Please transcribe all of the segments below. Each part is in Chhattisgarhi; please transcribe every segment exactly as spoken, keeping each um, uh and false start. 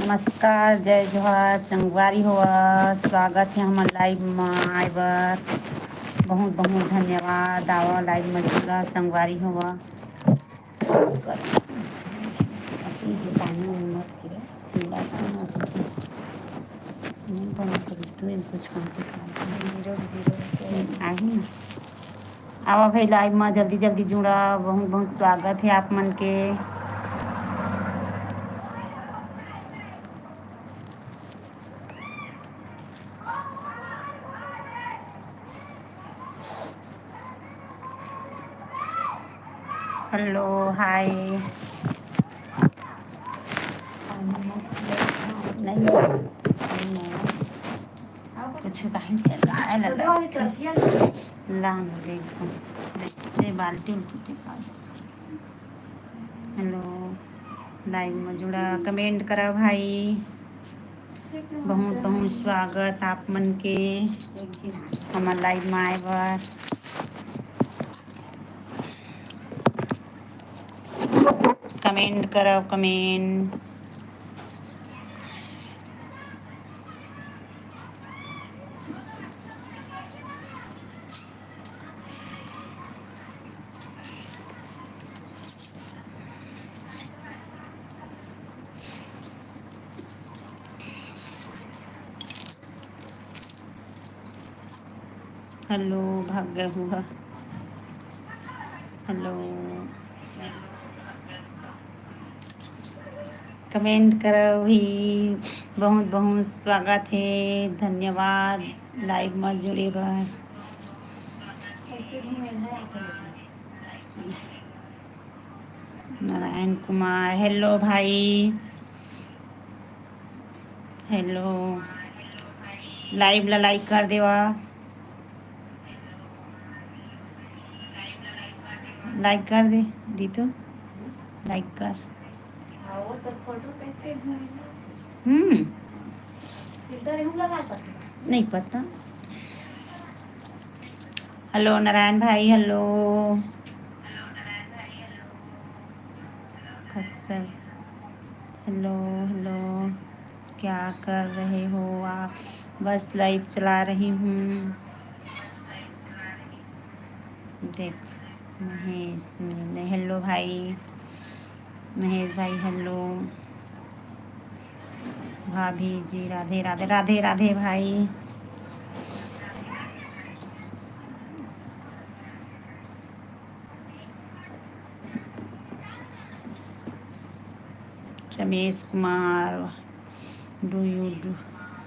नमस्कार, जय जोहार संगवारी हो, स्वागत हे हमर live म आए बर। बहुत बहुत धन्यवाद। आवा live म जुड़ा संगवारी हो। आही ना। आवा भाई live म जल्दी जल्दी जुड़ा, बहुत बहुत स्वागत हे आप मन के। Hello, hi। नहीं, कुछ कहीं चलाए लगा। लांग देखो, जैसे बाल्टी उल्टी के पास। Hello, live म जुड़ा, comment करा भाई। बहुत बहुत स्वागत आप मन के हमर live म आए बर। Comment करव, comment। Hello, भाग गए हुआ। Hello, comment करव ही। बहुत बहुत स्वागत हे, धन्यवाद live म जुड़े बर। नारायण कुमार, hello भाई। Hello, live ला like कर देवा। Like कर दे रितु, like कर। हम्म, नहीं पता। Hello नारायण भाई, hello। खस्सर, hello, hello, क्या कर रहे हो आप? बस live चला रही हूँ। देख, महेश मिले, hello भाई, महेश भाई, hello। भाभी जी, राधे राधे, राधे राधे भाई। Ramesh Kumar, do you do?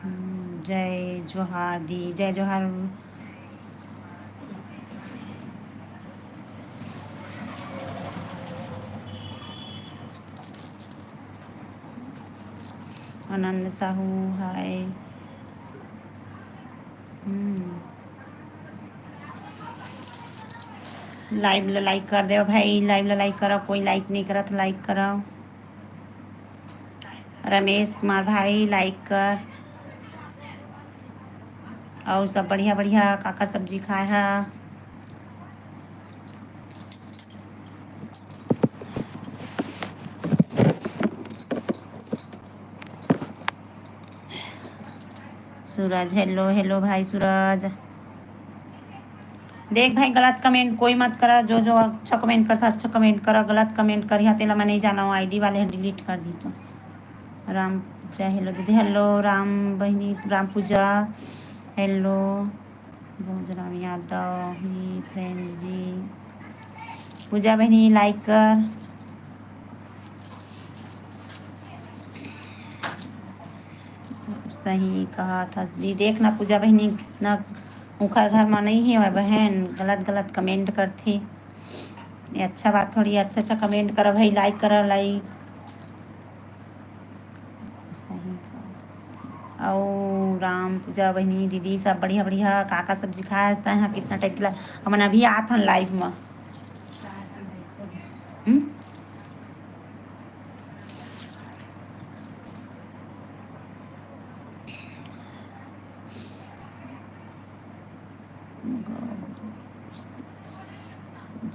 हम्म, जय जोहार दी, जय जोहार। आनंद साहू, hi। हम्म। Live ला like कर देव भाई, live ला like करव, कोई like नहीं करत, like करव। रमेश कुमार भाई, like कर। अउ सब बढ़िया बढ़िया, का का सब्जी खाए हा? सूरज, hello, hello भाई सूरज। देख भाई, गलत comment कोई मत करा, जो जो अच्छा comment करता, अच्छा comment करा, गलत comment करिहा, तेला मैं नहीं जाना, ID वाले ह delete कर दी। तो राम पूजा, hello दीदी, hello राम बहिनी, राम पूजा, hello। भोजराम यादव ही friend जी। पूजा बहिनी, like कर। सही कहा था दी, देख ना पूजा बहिनी, कितना उखर घर में नहीं है बहन, गलत गलत comment करती। ये अच्छा बात थोड़ी, अच्छा अच्छा comment करा भाई, like करा, like। सही कहा। अउ राम पूजा बहिनी दीदी सब बढ़िया बढ़िया, का का सब्जी खाए हस तैं हा, कितना time के ला-, हमन अभी आत हन live में। हम्म?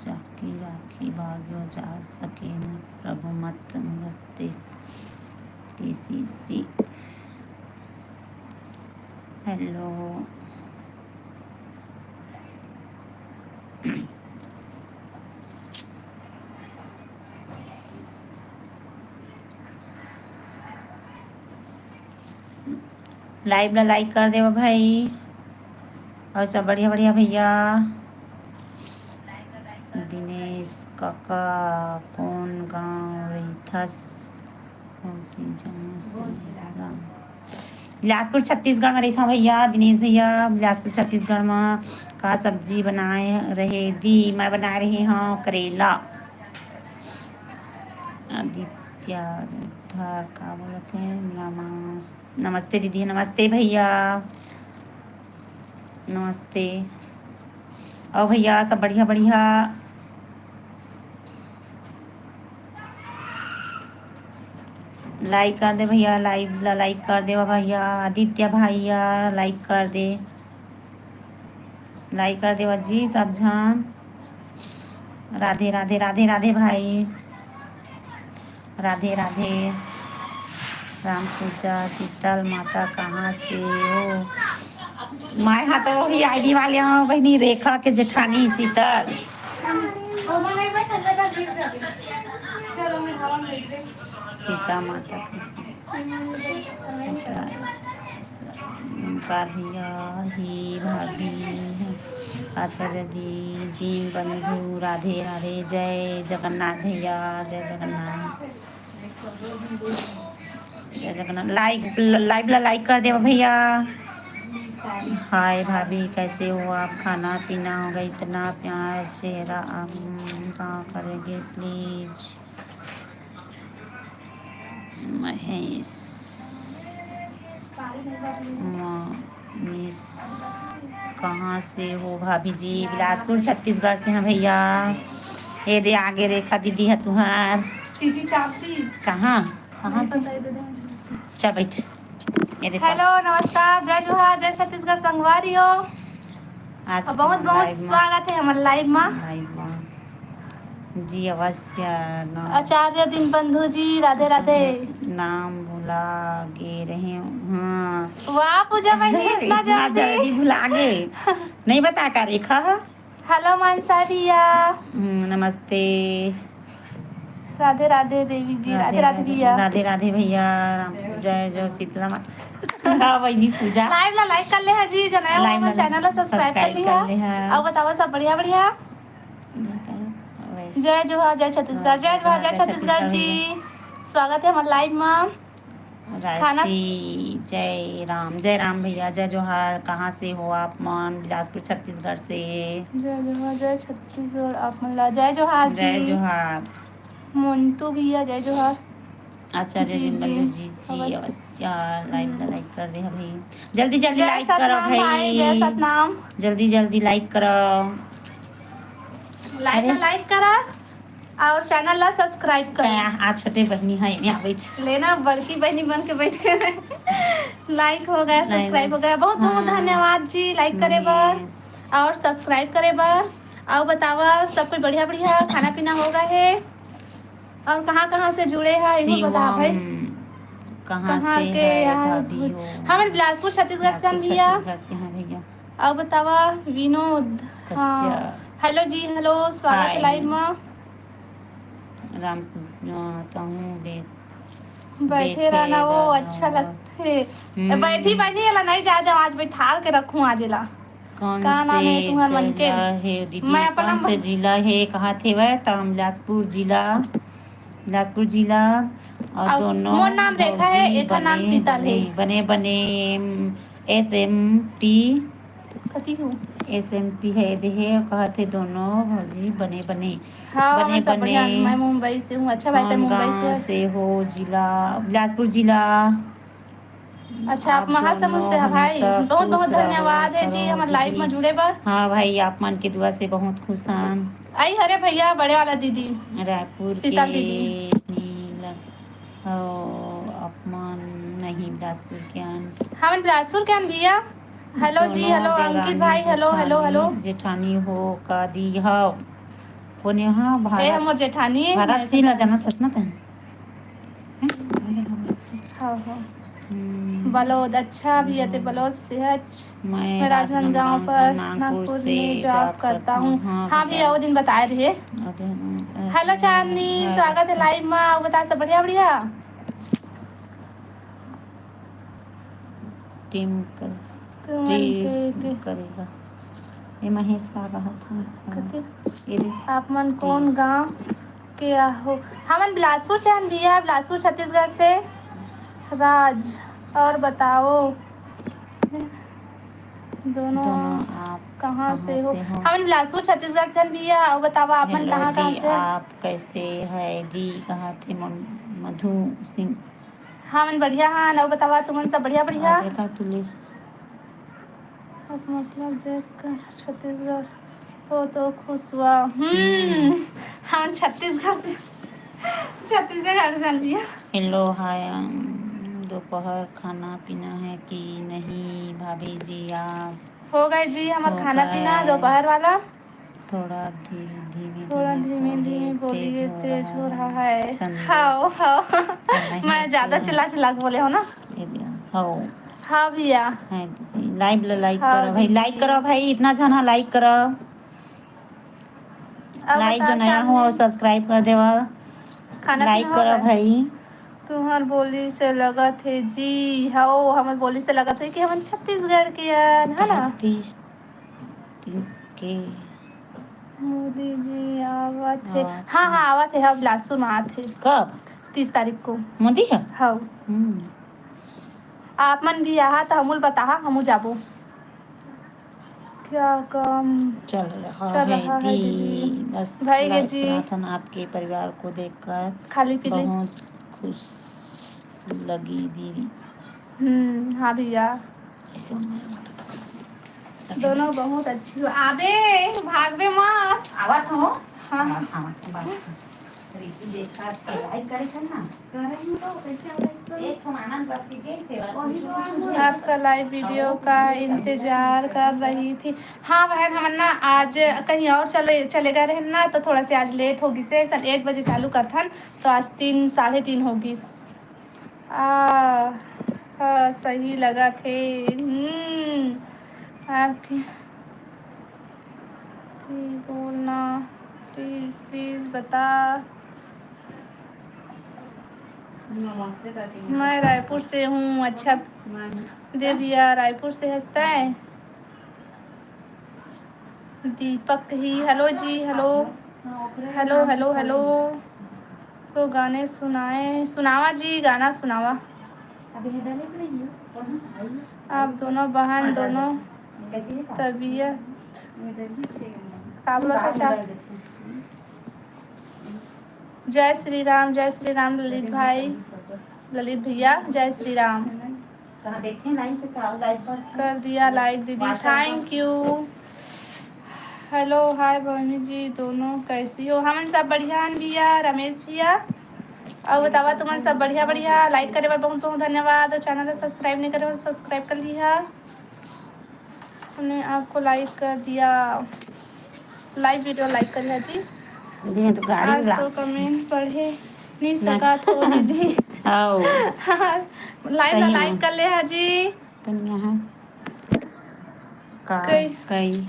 जाकी राखी भाग्यो जा सके न प्रभु मत मुरस्ते। सी सी। हेलो। लाइव ला लाइक कर देवा भाई, अउ सब बढ़िया बढ़िया भैया। दिनेश काका, कौन गांव रहिथस? कौन सी जगह से? बिलासपुर छत्तीसगढ़ में रहिथव भैया, दिनेश भैया। बिलासपुर छत्तीसगढ़ में का सब्जी बनाए रहे दी? मैं बनाए रहे हव करेला। आदित्य धर का बोलत हे? नमस-, नमस्ते दीदी, नमस्ते भैया, नमस्ते। अउ भैया सब बढ़िया बढ़िया। लाइक कर दे भैया, लाइव ला लाइक कर देवा भैया। आदित्य भैया लाइक कर दे, लाइक कर देवा जी सब झन। राधे राधे, राधे राधे भाई, राधे राधे। राम पूजा, शीतल माता कहाँ से हो? मैं हा तो वही आईडी वाले हूँ बहनी, रेखा के जेठानी शीतल। सीता माता का भैया ही भाभी, आचार्य दी, दीन बंधु, राधे राधे, जय जगन्नाथ भैया, जय जगन्नाथ। जय जगन्नाथ। लाइक, लाइव ला लाइक कर देवा भैया। हाय भाभी, कैसे हो आप? खाना पीना हो गया? इतना प्यार चेहरा आप का करेंगे प्लीज। महेश, मनीष, कहाँ से हो भाभी जी? बिलासपुर छत्तीसगढ़ से हैं भैया। ये दे आगे रेखा दीदी है तुहार। चीटी चापती। कहाँ? कहाँ? नहीं पता, ये दे दे मुझे। चल बैठ। ये दे हेलो, नमस्कार, जय जोहार, जय छत्तीसगढ़ संगवारी हो। आज अउ बहुत, बहुत स्वागत है हमर लाइव मा। लाइव मा। जी अवश्य। आचार्य दीनबंधु जी, राधे राधे। नाम भुला गे रहे। हाँ। वाह पूजा बहनी, इतना इतना जल्दी। जल्दी भुला गे। नहीं बता का रेखा। हेलो मानसा भैया। हम्म, नमस्ते। राधे राधे देवी जी, राधे राधे भैया। राधे राधे भैया, राम पूजा है जो शीतला माता। हाँ, वही पूजा। लाइव ला लाइक कर ले हा जी, जो नया हो हमर चैनल ला सब्सक्राइब कर ले हा। अउ बतावा सब बढ़िया बढ़िया। जय जोहार, जय छत्तीसगढ़, जय जोहार, जय छत्तीसगढ़ जी। स्वागत है हमर लाइव मा। खाना राशि, जय राम, जय राम भैया, जय जोहार। कहाँ से हो आप मन? बिलासपुर छत्तीसगढ़ से। जय जोहार, जय छत्तीसगढ़, आप मन ला जय जोहार जी। जय जोहार। मोंटू भैया, जय जोहार। आचार्य जी, दीनबंधु जी, जी, अवश्य। अवश्य, लाइव ला लाइक कर दे हा भाई। जल्दी, जल्दी लाइक करो भाई। जय सतनाम। जल्दी, जल्दी लाइक करो। लाइव ला लाइक करा अउ चैनल ला सब्सक्राइब करा। आ छोटे बहनी है, यहाँ बैठ। लेना, बड़की बहनी बन के बैठे रहे। लाइक हो गया, सब्सक्राइब हो गया। बहुत, बहुत धन्यवाद जी, लाइक करे बर अउ सब्सक्राइब करे बर। अउ बतावा, सब कुछ बढ़िया, बढ़िया खाना पीना हो गया है? अउ कहाँ, कहाँ से जुड़े है, इहो बता भाई। कहाँ से के है भाभी हो? हमन बिलासपुर छत्तीसगढ़ से हन भैया। छत्तीसगढ़ से हैं भैया। अउ बतावा विनोद। हाँ। हेलो जी, हेलो, स्वागत है लाइव मा। राम, अ, तहूँ बे-, बैठे बैठे रहना वो रहना अच्छा वो। लगथे। हम्म। बैठी बैठी एला नहीं जाए दे, आज बैठाल के रखूं आज एला। कौन का नाम है से तुम्हार मन के? जिला हे दीदी? मैं अपन कौन से जिला हे? कहाँ थे वह? त हम बिलासपुर जिला, बिलासपुर जिला। और अउ दोनों मोर नाम रेखा है, भौजी एकर नाम बने, शीतल है। बने, बने, बने, एम, एस एम पी। कति हूँ? एस एम पी है देहे, कहत हे दोनों भौजी बने, बने। हाँ, बने, हम सब बढ़िया। बने। मैं मुंबई से हूँ। अच्छा भाई, तै कौन मुंबई से गाँव है? से हो? जिला, बिलासपुर जिला। अच्छा, आप आप महासमुंद से दोनों हैं भाई। हमेशा बहुत, बहुत खुश रहो, धन्यवाद है जी, करो हमर लाइव दीदी। में जुड़े बर। हाँ भाई, आप मन के दुआ से बहुत खुश हन। आई हरे भैया, बड़े वाला दीदी। रायपुर शीतल के दीदी। नील हो, अपमान नहीं बिलासपुर के अन। हमन बिलासपुर के अन भैया। हेलो जी, दोनों हेलो अंकित देवरानी भाई, हेलो, हेलो, जेठानी, हेलो। जेठानी हो का दी हो? कोने हो? ए, भारत, हमर जेठानी है, भारत मैं सी ला जानत हस ना तैं? हैं? हम्म। बलौद, अच्छा भैया, ते बलौद से हच। मैं मैं राजनांदगांव राजनांदगांव से पर नागपुर नागपुर से में job job करता करता हूँ। हूँ। हाँ हाँ भैया, भैया। वो दिन बताए रहे। अरे, हेलो चांदनी, हाँ। स्वागत है live में। बता, सब बढ़िया बढ़िया? टीम कर, तुमन टीस के, के करेगा। ये महेश का कहत है। कथी? ये दे। आप मन कौन टीस। गांव के हो? हमन बिलासपुर से हन भैया, बिलासपुर छत्तीसगढ़ से। राज, और बताओ दोनों दोनों आप कहाँ कहाँ से हो? से हो? हमन बिलासपुर छत्तीसगढ़ से हन भैया, और बतावा आप मन हेलो कहाँ कहाँ दी, से? आप कैसे है दी? कहाँ थे मन-, मधु सिंह? हमन बढ़िया हन, और बतावा तुमन सब बढ़िया बढ़िया? आ देखा तुलिस। अब मतलब देख कर छत्तीसगढ़ हो तो खुश हुआ। हम्म, हम्म। हमन छत्तीसगढ़ से, छत्तीसगढ़ से हन भैया। हेलो हाय, अम, दोपहर खाना पीना है कि नहीं भाभी जी आप? हो गए जी हमर हो खाना पीना गए। दोपहर वाला। थोड़ा धी-, धीमे थोड़ा धीमे धीमे बोलिए, धीमे बोलिए, तेज हो तेज हो रहा रहा है। है। संदेश। हाओ, हाओ। और नहीं मैं ज्यादा तो चिल्ला चिल्ला के बोले हो ना? ये दिया। हाओ। हाँ भैया। है दीदी, live ला like हाँ करो भाई, दीदी। Like करो भाई, इतना झन हा like करो। अब लाइव बता जो नया हो, चांदनी। Subscribe कर देवा। खाना लाइक पीना करो होगा? भाई। तुहर बोली से लगत हे जी, हव, हमर बोली से लगत हे कि हमन छत्तीसगढ़ के हन, है ना? छत्तीस के। मोदी जी आवत हे। आवत हाँ, हाँ, आवत हे, अब बिलासपुर में आत हे। कब? तीस तारीख को। मोदी है? हव। हम्म। आप मन भी आहा त हमू ल बताहा, हमू जाबो। क्या काम चल रहा चल है रहा है दी? दीदी? बस भाई के live जी। चलाथन, आपके परिवार को देखकर खाली पीली। बहुत खुश लगी दीदी। हम्म, हाँ भैया। ऐसे उन्होंने मदद कर। दोनों बहुत अच्छी हो। आबे, भागबे मत। आवत हो? हाँ। आवत, आवत, आवत। रिकी देखा, के like करे कर ना। कर रही हूँ तो कैसे हो गई तो? एक ठो मानन बस की गई सेवा, वही कुछ तो कुछ आपका live video का इंतजार कर रही थी। हाँ बहन, हमन ना आज कहीं और चले, चले गए रहे ना, तो थोड़ा से आज late हो गिस हे। सन एक बजे चालू करथन, तो आज तीन, साढ़े तीन हो गिस। आ, हाँ, सही लगत हे। हम्म, आपके बोलना, please, please बता। मैं रायपुर से हूँ। अच्छा, देविया रायपुर से हंसता है। दीपक ही, hello जी, hello, hello, hello, hello। तो गाने सुनाए, सुनावा जी, गाना सुनावा। आप दोनों बहन, दोनों तबीयत का बोला था, अच्छा। जय श्री राम, जय श्री राम ललित भाई, ललित भैया, जय श्री राम। कर दिया like दीदी, thank you। Hello, hi बहनी जी, दोनों कैसी हो? हमन सब बढ़िया हन भैया, रमेश भैया। और बतावा तुमन सब बढ़िया, बढ़िया। Like करे बर बहुत बहुत धन्यवाद और channel ला subscribe नहीं करे हो, subscribe कर लिहा। हमने आपको like कर दिया, live video like कर लिया जी। दीदी, मैं तो गाड़ी आज ला- तो comment पढ़े नहीं ना। सकत हो दीदी। आओ। Live ला सही like में। कर ले हा जी। कनिया है। का, कई। कई।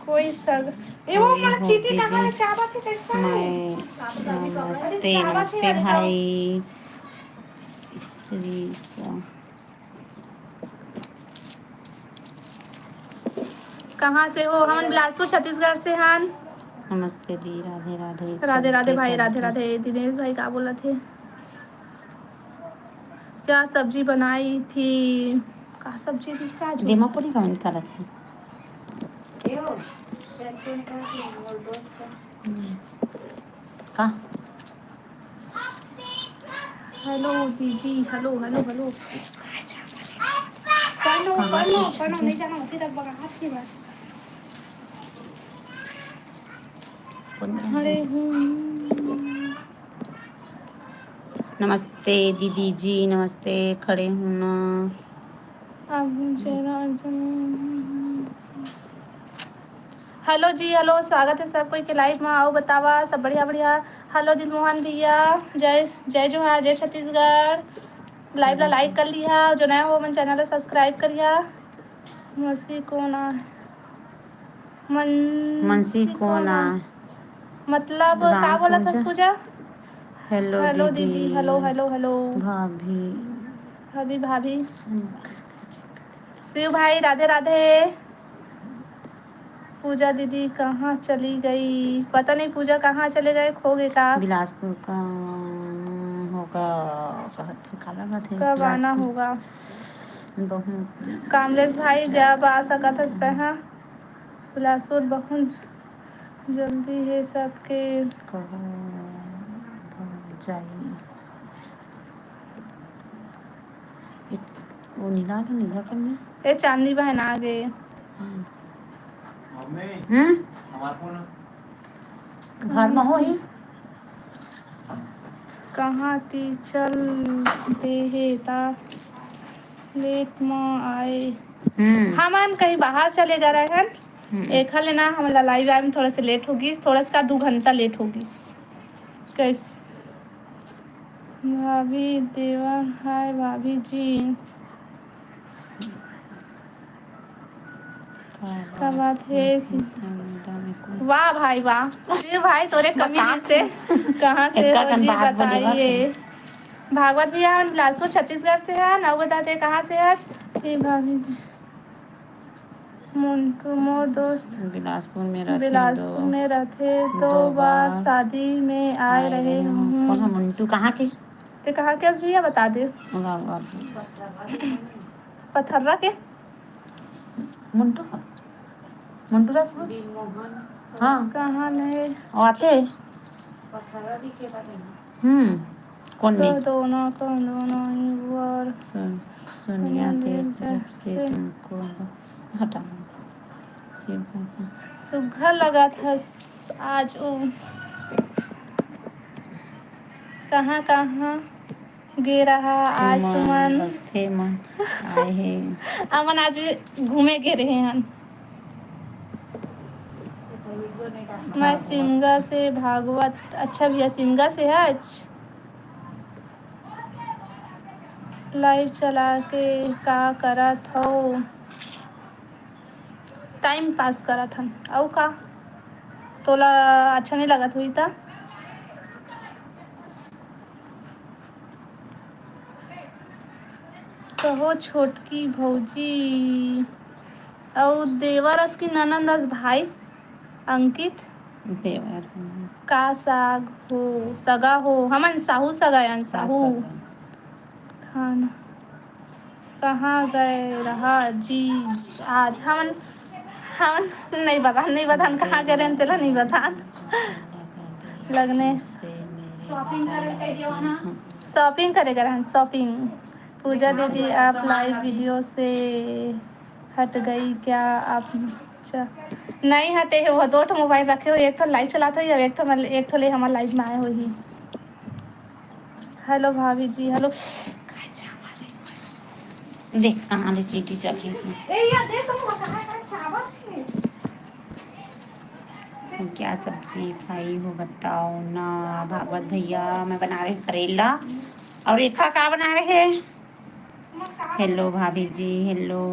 कोई सग-, ए, वो कोई मोला हो चीटी दीदी। कहाँ ले चाबत है, कैसा है? मैं, नमस्ते, नमस्ते भाई। श्री सा- कहाँ से हो? हमन बिलासपुर, छत्तीसगढ़ से हन। नमस्ते दी, राधे राधे। राधे राधे चलते भाई, राधे चलते। राधे। दिनेश भाई का बोलत हे? क्या सब्जी बनाई थी? का सब्जी रिहिस आज? दिमाग पूरी comment करत हे। हम्म। का? Hello दीदी, hello, hello, hello। पढ़ो, कहाँ पढ़ो, कुछ पढ़ो, नहीं जाना होती तब बगा हाथ की बात। कौन है? अरे, हम्म। नमस्ते दीदी जी, नमस्ते, खड़े हूँ ना। अब जरा जन-, hello जी, hello, स्वागत है सब कोई के live में। आओ बतावा, सब बढ़िया बढ़िया। Hello दिलमोहन भैया, जय, जय जोहार, जय छत्तीसगढ़। Live ला like कर लिहा, जो नया हो मन channel ला subscribe करिहा। मसी कोन आ? मन-, मनसी कोन आ? मतलब, का बोलत हस पूजा? Hello दीदी। Hello, hello, hello। भाभी। भाभी, भाभी। हम्म। शिव भाई, राधे राधे। पूजा दीदी कहाँ चली गई? पता नहीं पूजा कहाँ चले गए, खो गए का? बिलासपुर का होगा, कहत हे, काला बात है, कब आना होगा? बहुत कामलेश भाई, जब आ सकत हस तहाँ। बिलासपुर बहुत जल्दी है सबके। कहो जाई। एक, वो नीला तो नीला करना। ए, चांदनी बहन आ गए। हम्म। हम्म? घर में हो ही। कहाँ ती चल दे हे ता late में आए। हम्म। हमन कहीं बाहर चले गए रहन। हम्म। एखर ले ना हमला live आए में थोड़ा से late हो गिस, थोड़ा सा दू घंटा late हो गिस। कैसे? भाभी देवर, हाय भाभी जी। का बात है? वाह भाई वाह, जी भाई तोरे कमी से कहाँ से हो जी, बताइए। भागवत भैया, हम बिलासपुर छत्तीसगढ़ से है ना, वो बताते कहाँ से है? जी भाभी जी। मुंटू मोर दोस्त बिलासपुर में रहथे, बिलासपुर में रहथे, दो बार शादी में आए रहे हूँ। कौन है मुंटू? कहाँ के? ते कहाँ के हस भैया, बता दे। पथर्रा के? मुंटू, मुंटू राजपूत? हाँ। कहाँ ले? वो आते? हम्म। कौन तो नहीं? दोनों, तो दोनों ही वो और सुन, सोनिया सोनिया देख, देख जब जब से से तुमको हटा। शिव बाबा। सुघर लगत हस आज ओ। कहाँ, कहाँ गे रहा आज तुमन? लगथे मन आए हे। हमन आज घूमे गे रहे हन। मैं सिमगा से भागवत। अच्छा भैया, सिमगा से है आज। Live चला के का करत हव? Time pass करत हन। अउ का? तोला अच्छा नहीं लगत होही त? कहो छोटकी भौजी। अउ देवर अस की ननंद अस भाई अंकित। देवर। का साग हो, सगा हो? हमन साहू सगा अन, साहू। खाना। कहाँ गए रहा जी आज? हमन, हमन नहीं बता, नहीं बता, कहाँ गए रहन तेला नहीं बता। लगने shopping करे गए रहन, shopping। पूजा दीदी, आप live video से हट गई क्या? आप च-, नहीं हटे हो, वो दो ठो mobile रखे हो, एक ठो live चलात हो, एक ठो, एक ठो ले हमार live में आए हो ही। Hello भाभी जी, hello। देख कहाँ ले चींटी चल रही है। ए, या देख, तुम कहाँ है, चावल है। तुम क्या सब्जी खाई हो बताओ ना भागवत भैया। मैं बना रहे करेला। और रेखा का बना रहे? Hello भाभी जी, hello।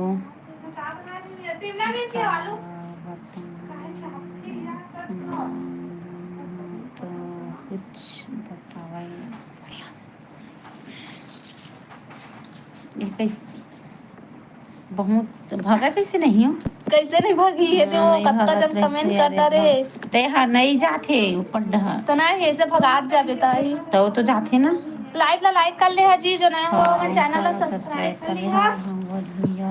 तो कुछ बतावा ही। ये कैसे, बहुत भागा कैसे नहीं हो? कैसे नहीं भागी? ये दे वो हाँ, ये कतका भागत जन रहिसे, comment करता अरे रे। ते हा नहीं जाथे ऊपर डहा। तो ना, ये से भगात जाबे ताही। तो वो तो जाथे ना। Live ला like कर ले हा जी, जो नया हो, हाँ, हमर channel ला subscribe कर ले हा। हाँ, बहुत बढ़िया।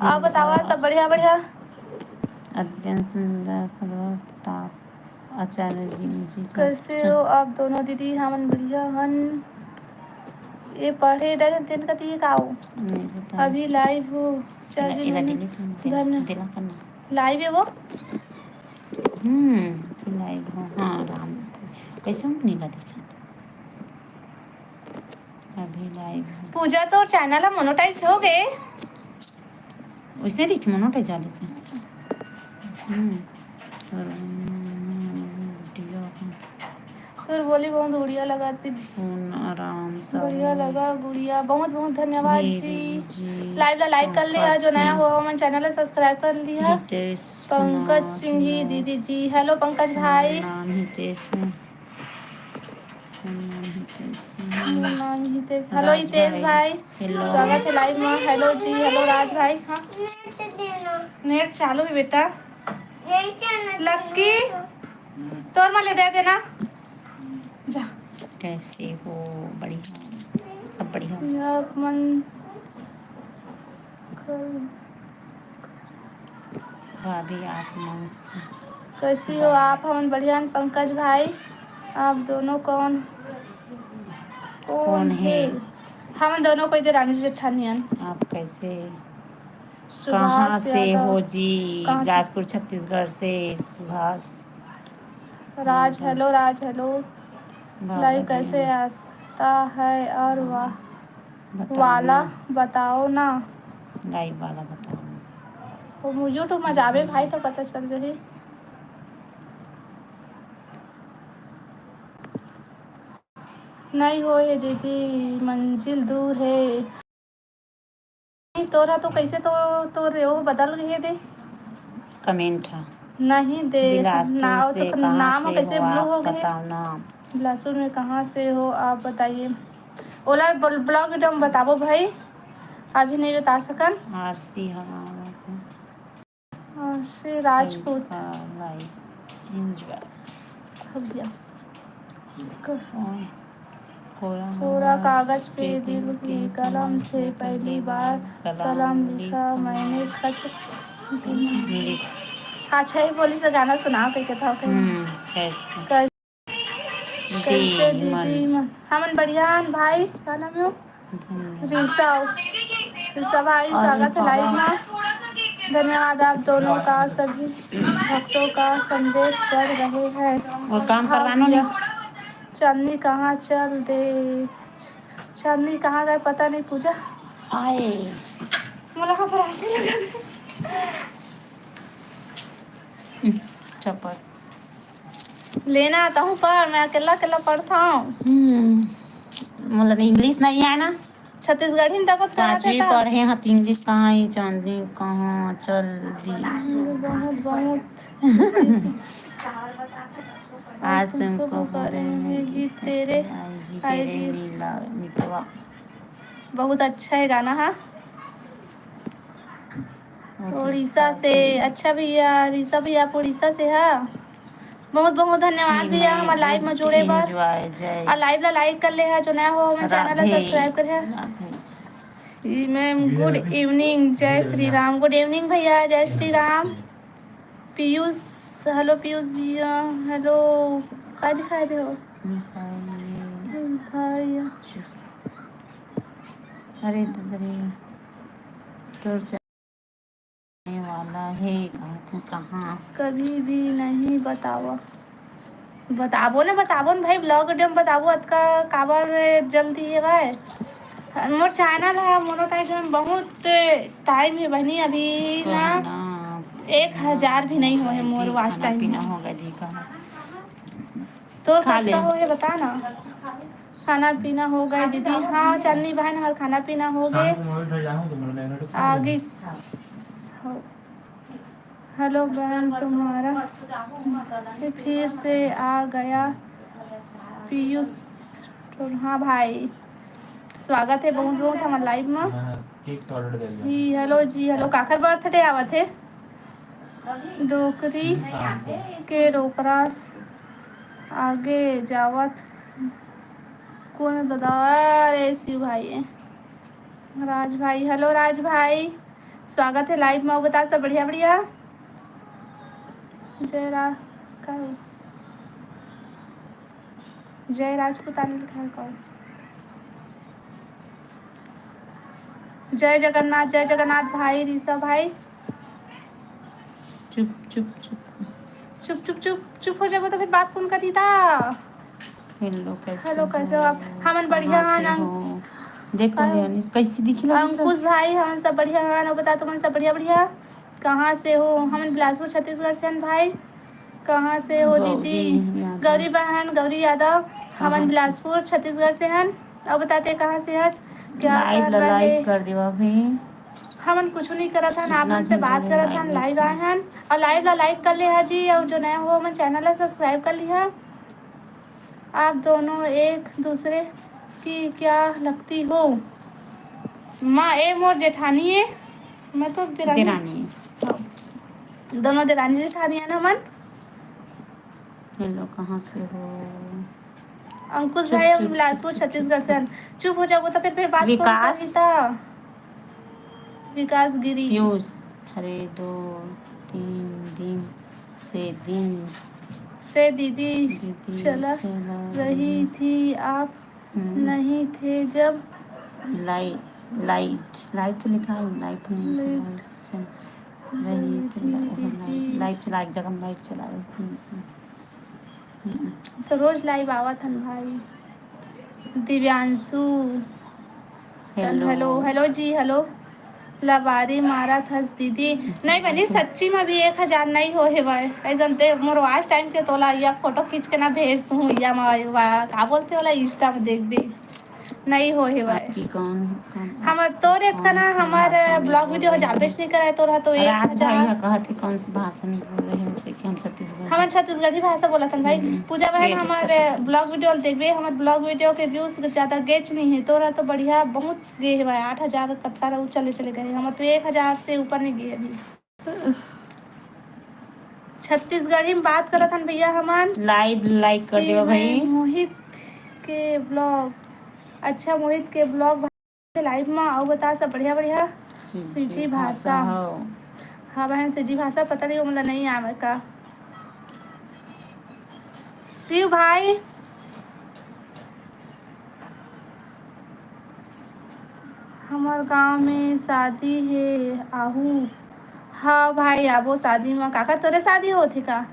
और बतावा, सब बढ़िया, बढ़िया? अत्यंत सुंदर प्रताप आचार्य जी का कैसे हो आप दोनों दीदी? हमन बढ़िया हन। ये पढ़े डरे तेन कती ये का हो? नहीं पता। अभी live हो, चार एला, दिन एला में। Delete कर, धन्य। Delete करना। Live है वो? हम्म, live हो। हाँ, राम। कैसे हम नहीं ला देखा था? अभी live हो। पूजा, तोर channel ह monetize हो गे? उसने देखी monetize जाले के। हम्म। तो video। तो तोर बोली बहुत उड़िया लगा थी। सुन आराम से। बढ़िया लगा गुड़िया, बहुत बहुत धन्यवाद मेरी जी। जी। लाइव ला लाइक कर लिया, जो नया हो हमन चैनल ला सब्सक्राइब कर लिया। हितेश पंकज कुमार, सिंह ही hello। दीदी जी, हेलो पंकज भाई। नाम हितेश है। नाम हितेश है। नाम हितेश, हेलो हितेश भाई। Hello। स्वागत है लाइव में। हेलो जी, हेलो राज भाई। हाँ, नेट चालू है बेटा। लक्की, तोर मन ले दे देना। जा। कैसे हो? बढ़िया, सब बढ़िया। यार मन भाभी आप मन से। कैसी हो आप? हमन बढ़िया हन पंकज भाई। आप दोनों कौन कौन है? हमन दोनों कोई दे रानी जेठानी हन। आप कैसे? सुभाष कहाँ से यादव। हो जी? कहाँ से? जाजपुर छत्तीसगढ़ से सुभाष। राज, हेलो राज, हेलो। बाबा लाइव जी, कैसे आता है और वाह बताओ वाला ना। बताओ ना। लाइव वाला बताओ। वो YouTube में जाबे भाई तो पता चल जाही। नहीं हो ये दीदी, मंजिल दूर है। नहीं, तोरा तो कैसे तो तोर वो बदल गए दे। कमेंट है। नहीं दे बिलासपुर नाव से तो कहाँ नाम से कैसे हो ब्लू आप? हो गए। बताओ ना। बिलासपुर में कहाँ से हो आप बताइए। ओला ब्ल- ब्लॉग वीडियो में बताबो भाई, अभी नहीं बता सकन। आरसी हमारा। और श्री राजपूत। Live enjoy. अब जा। कोरा कोरा कागज पे दिल की कलम से पहली बार सलाम लिखा मैंने खत। लिख। अच्छा ही बोली से गाना सुनाओ कह के था कहीं। हम्म, कैसे? कैसे कैसे दी दीदी मन। मन? हमन बढ़िया हन भाई, का नाम है? धन्यवाद। ऋषा, ऋषा भाई स्वागत है लाइव में। धन्यवाद आप दोनों का, सभी भक्तों का संदेश पढ़ रहे हैं। और काम हाँ करवानो भैया। नहीं। चांदनी कहाँ चल दे, चांदनी कहाँ गए पता नहीं। पूजा आए। मोला खबर आसे लगा दे। चप्पल। लेना तहूँ पर मैं अकेला अकेला पढ़ता हूँ। हम्म, मोला इंग्लिश नहीं आए ना। छत्तीसगढ़ी में तको पाँचवीं पढ़े हत इंग्लिश कहाँ ही चांदनी कहाँ चल दी। बहुत बहुत आज तुमको भोरे में गीत तेरे आएगी तेरे नीला मितवा। बहुत अच्छा है गाना। हाँ, उड़ीसा से। अच्छा भैया, ऋषा भैया आप उड़ीसा से है। बहुत बहुत धन्यवाद भैया हमारे लाइव में जुड़े बर। एंजॉय जय और लाइव ला लाइक कर ले है, जो नया हो हमारे चैनल ला राधे। सब्सक्राइब कर है। राधे। जी मैम, गुड इवनिंग, जय श्री राम। गुड इवनिंग भैया, जय श्री राम। पीयूष, हेलो पीयूष भैया, हेलो। का दिखाई दे हो? भाई, भाई। अरे ददरी, तोर जाने वाला है कहाँ? कभी भी नहीं बतावा। बताबो ना, बताबो ना भाई, ब्लॉग वीडियो में बताबो। अतका काबर जल्दी है भाई? मोर चैनल है मोनोटाइज में बहुत टाइम है बहनी, अभी ना एक हजार भी नहीं हुए मोर वॉच टाइम। पीना हो गया दी का। तोर कतका हो है बता ना। खाना पीना हो गए दीदी? हाँ चांदनी बहन, हमार खाना पीना हो गए। आगे हेलो बहन, तुम्हारा फिर से आ गया पीयूष। हाँ भाई, स्वागत है बहुत बहुत हमारे लाइव में। हेलो जी, हेलो। काकर बर्थडे आवत है? डोकरी के डोकरा आगे जावत कौन दादा? अरे शिव भाई है। राज भाई, हेलो राज भाई, स्वागत है लाइव में। बता सब बढ़िया बढ़िया। जय रा का जय राजपूत आनंद खान कौन? जय जगन्नाथ, जय जगन्नाथ भाई ऋषभ भाई। चुप चुप चुप। चुप चुप चुप चुप हो जाबो तो फिर बात कौन करी ता? हेलो कैसे हेलो कैसे हो आप? हमन बढ़िया हन। देखो यानी कैसी दिखी ना अंकुश भाई, हमन सब बढ़िया हन। बता तुमन सब बढ़िया बढ़िया? कहाँ से हो? हमन बिलासपुर छत्तीसगढ़ से हन भाई। कहाँ से हो दीदी? गौरी यादव। गौरी बहन, गौरी यादव, हमन बिलासपुर, छत्तीसगढ़ से हन। अउ बता ते कहाँ से हच? क्या कर रहे? लाइव ला लाइक कर देवा भाई। हमन कुछ नहीं करत हन, आप मन से बात करत हन, लाइव आए हन। अउ लाइव ला लाइक कर ले हा जी, अउ जो नया हो, हमन चैनल ला सब्सक्राइब कर लिहा। आप दोनों एक दूसरे की क्या लगती हो? माँ, ए मोर जेठानी है, मैं तो देरानी। देरानी। हाँ। दोनों देरानी जेठानी है ना हमन। हेलो, कहाँ से हो? अंकुश भाई, हम बिलासपुर, छत्तीसगढ़ से हन। चुप हो जाबो तो फिर, फिर बात कौन करी ता? विकास गिरी। पीयूष, अरे दो तीन दिन से दिन से दीदी चला रही थी, आप नहीं थे जब। लाइट, लाइट, लाइट तो लिखा है, लाइट नहीं लिखा है। चल रही थी, लाइट चला, एक जगह लाइट चला रही थी। तो रोज लाइव आवत हन भाई। दिव्यांशु, हेलो। हेलो, हेलो जी, हेलो। लबारी मारत हस दीदी। नहीं बनी, सच्ची में भी एक हजार नहीं हो हेवय। ऐसन ते मोर वॉच टाइम के तोला या फोटो खींच के ना भेज दूँ, या मा-, वा-, का बोलते वाला, इंस्टा में देख दे। नहीं हो हेवय। आपकी कौन, कौन, हमर तोर एतका ना, हमर ब्लॉग वीडियो जाबेच नहीं करे, तोर हा तो एक हजार। राज भाई हा कहत हे, कौन सी भाषा में बोल रहे हो, क्योंकि हम छत्तीसगढ़। हमन छत्तीसगढ़ी भाषा बोलत हन भाई। हम्म। पूजा बहन, हमर ब्लॉग वीडियो ल देखबे, हमर ब्लॉग वीडियो के व्यूज ज्यादा गेच नहीं है, तोर हा तो बढ़िया बहुत गे हे भाई, आठ हजार कतका रहू चले, चले गए, हमर तो एक हजार से ऊपर नहीं गे अभी। छत्तीसगढ़ी में बात करत हन भैया हमन। लाइव लाइक कर देवा भाई। मोहित के ब्लॉग, अच्छा, मोहित के ब्लॉग लाइव में, अउ बता सब बढ़िया, बढ़िया। सिजी भाषा। हाँ बहन, सिजी भाषा पता नहीं, हमला नहीं आवे का। शिव भाई, हमर गांव में शादी हे, आहू। हाँ भाई, आबो शादी में। काका, तोरे शादी होथे का?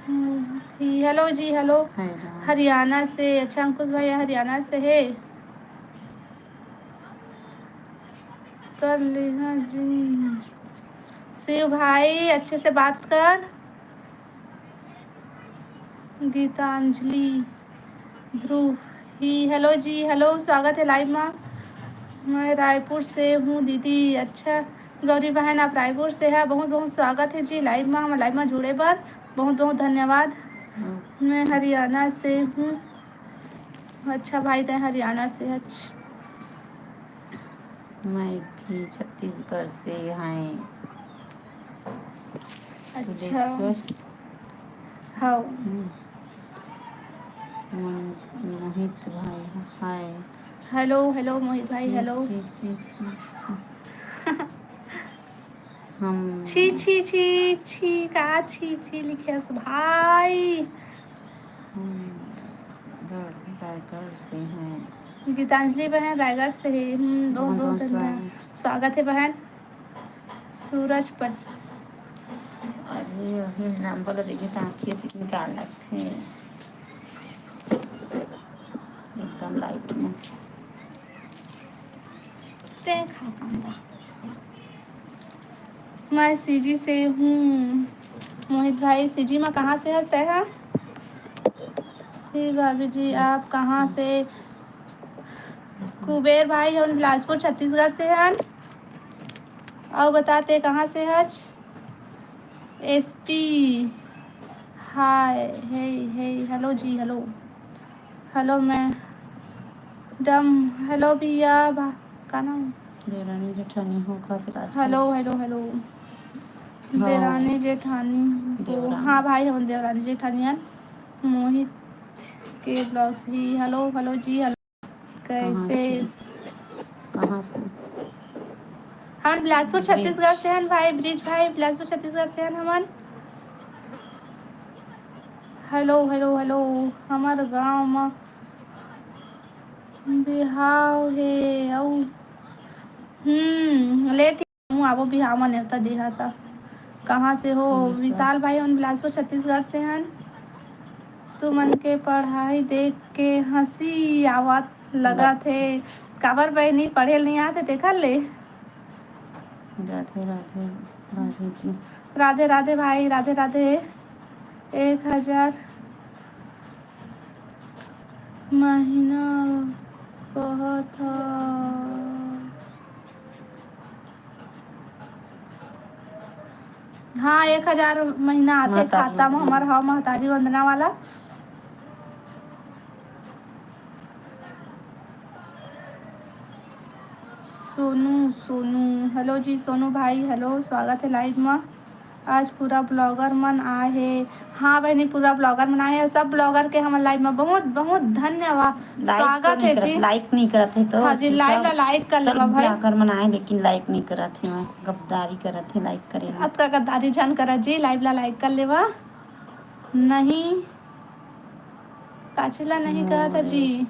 हम्म, थी। हेलो जी, हेलो। हरियाणा से। अच्छा, अंकुश भैया हरियाणा से है। कर लेना जी। शिव भाई, अच्छे से बात कर। गीतांजलि ध्रुव ही, हेलो जी, हेलो, स्वागत है लाइव में। मैं रायपुर से हूँ दीदी। अच्छा, गौरी बहन, आप रायपुर से है, बहुत बहुत स्वागत है जी लाइव में, हमर लाइव में जुड़े बर बहुत बहुत धन्यवाद। मैं हरियाणा से हूँ। अच्छा भाई, तैं हरियाणा से हच। मैं भी छत्तीसगढ़ से हैं। अच्छा। तुलेश्वर। हाँ। हम्म। मोहित भाई, हाय। हेलो, हेलो मोहित भाई, हेलो। हम छी, छी, छी, छी, का छी, छी लिखेस भाई? हम रायगढ़ से हैं। गीतांजलि बहन रायगढ़ से है। हम्म, बहुत, बहुत धन्यवाद। स्वागत है बहन। सूरज पट-, अरे, अभी नंबर देखे तो आँखें चिकन का लगथे। एकदम लाइट में। ते खा कांदा। मैं सीजी से हूँ। मोहित भाई, सीजी में कहाँ से हस तै हा? हे भाभी जी, आप कहाँ से? कुबेर भाई, हम बिलासपुर, छत्तीसगढ़ से हन। अउ बता, ते कहाँ से हच? एसपी, हाय, हे, हे, हेलो जी, हेलो। हेलो मैडम, हेलो भैया, भा-, का नाम? देवरानी जेठानी हो का फिर आज हेलो, हेलो, हेलो। हाँ। देवरानी जेठानी हो। देवरानी। हाँ भाई, हम देवरानी जेठानी हन। मोहित के ब्लॉग्स ही। हेलो, हेलो जी, हेलो। कैसे? कहाँ से? हमन बिलासपुर, छत्तीसगढ़ से हन भाई, ब्रिज भाई, बिलासपुर, छत्तीसगढ़ से हन हमन। हेलो, हेलो, हेलो, हमर गांव म बिहाव हे अउ, हम्म, लेट हूँ, आबो बिहाव म नेवता देहा त। कहाँ से हो? विशाल भाई, हमन बिलासपुर, छत्तीसगढ़ से हन। तुमन के पढ़ाई देख के हंसी आवत लगत हे। काबर बहिनी, पढ़े ल नइ आत हे तेखर ले? राधे राधे भाभी जी। राधे राधे भाई, राधे राधे। एक हजार महीना कहत ह। हाँ, एक हजार महीना आथे महतारी खाता म वंदना। हमर ह महतारी वंदना वाला। सोनू, सोनू, hello जी सोनू भाई, hello, स्वागत है live म। आज पूरा blogger मन आए हे। हाँ बहिनी, पूरा blogger मन आए हे। सब blogger के हमर live म बहुत बहुत धन्यवाद, like स्वागत तो है नहीं जी। करत, like नहीं करत है तो हाँ जी, सोचा live ला like कर सब लेवा भाई। Blogger मन आए लेकिन like नहीं करत है, गद्दारी करत है like करे में। अतका गद्दारी झन करा जी, live ला like कर लेवा। नहीं, काची ला नहीं करत है जी।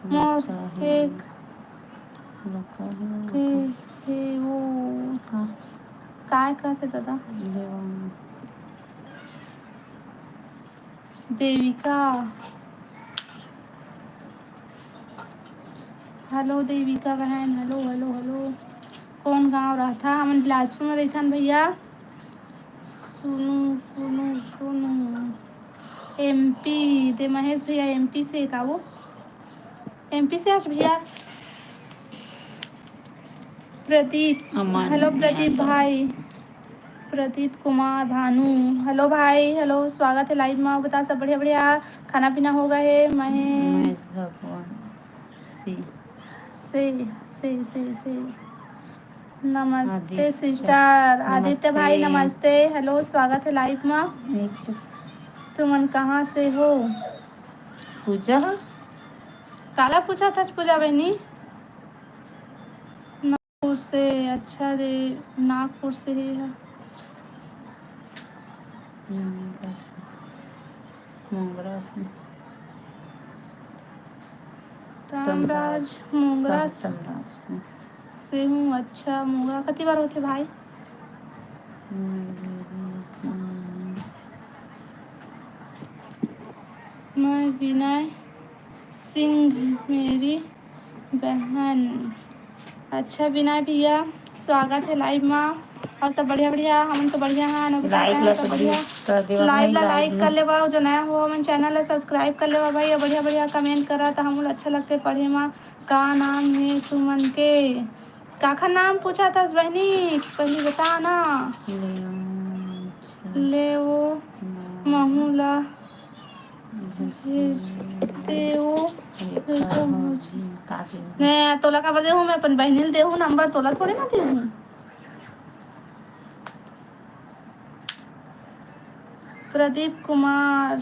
मोर एक के हे वो। का? काय कहते दादा? देवा। देविका। Hello देविका बहन, hello, hello, hello। कौन गांव रहता? हमन बिलासपुर में रहथन भैया। सुनू, सुनू, सुनू। MP दे महेश भैया, MP से का वो? MP से आज भैया। प्रदीप, अमन hello प्रदीप यादव। भाई। प्रदीप कुमार भानु, hello भाई, hello, स्वागत है live में। बता सब बढ़िया बढ़िया, खाना पीना हो गए? महेश महेश भगवान सी। से, से, से, से। नमस्ते आदित्य। Sister। आदित्य भाई नमस्ते। नमस्ते, hello, स्वागत है live में। एक सौ। तुमन कहाँ से हो? पूजा। काला पूछा था पूजा बहनी? नागपुर से, अच्छा रे, नागपुर से ही है। हम्म, बस। मोंगरा से। तामराज, मोंगरा से। तामराज से। से हूँ, अच्छा, मोंगरा कति बार होथे भाई? हम्म, मैं विनय सिंह, मेरी बहन। अच्छा विनय भैया, स्वागत है live मा। और सब बढ़िया बढ़िया, हमन तो बढ़िया हैं, अनोखे like हैं, ला सब तो बढ़िया। कर देवा live भाई, ला like like कर लेवा, जो नया हो हमन channel ला subscribe कर लेवा भाई, और बढ़िया बढ़िया comment करा त हमन अच्छा लगथे पढ़े मा। का नाम है तुमन के? काखर नाम पूछा थस बहनी, पहली बता ना। ले वो महू ला भेज देहू। का चीज? ने, तोला काबर देहू? मैं अपन बहिनी ल देहू नंबर, तोला थोड़ी ना देहू। प्रदीप कुमार।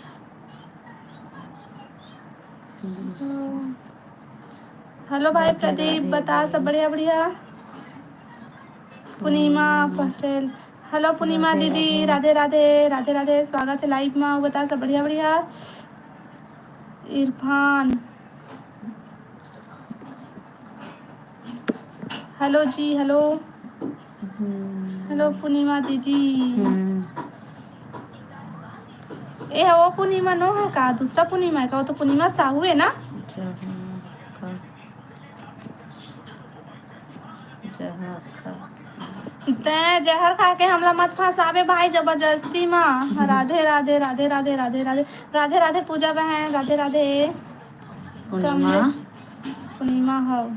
Hello भाई राधे प्रदीप, राधे बता सब भाई। बढ़िया बढ़िया। पूर्णिमा पटेल। Hello पूर्णिमा राधे दीदी, राधे। राधे राधे, राधे राधे, स्वागत है live मा। बता सब बढ़िया बढ़िया। इरफान। Hello जी, hello। हम्म। Hello पूर्णिमा दीदी। हम्म। ए, वो पूर्णिमा नो है का? दूसरा पूर्णिमा है का? वो तो पूर्णिमा साहू है ना? अच्छा, हाँ, का? जहर खा। तैं जहर खा के हमला मत फंसाबे भाई जबरदस्ती मा। राधे राधे, राधे राधे, राधे राधे, राधे राधे पूजा बहन, राधे राधे। पूर्णिमा। कमलेश, पूर्णिमा हव।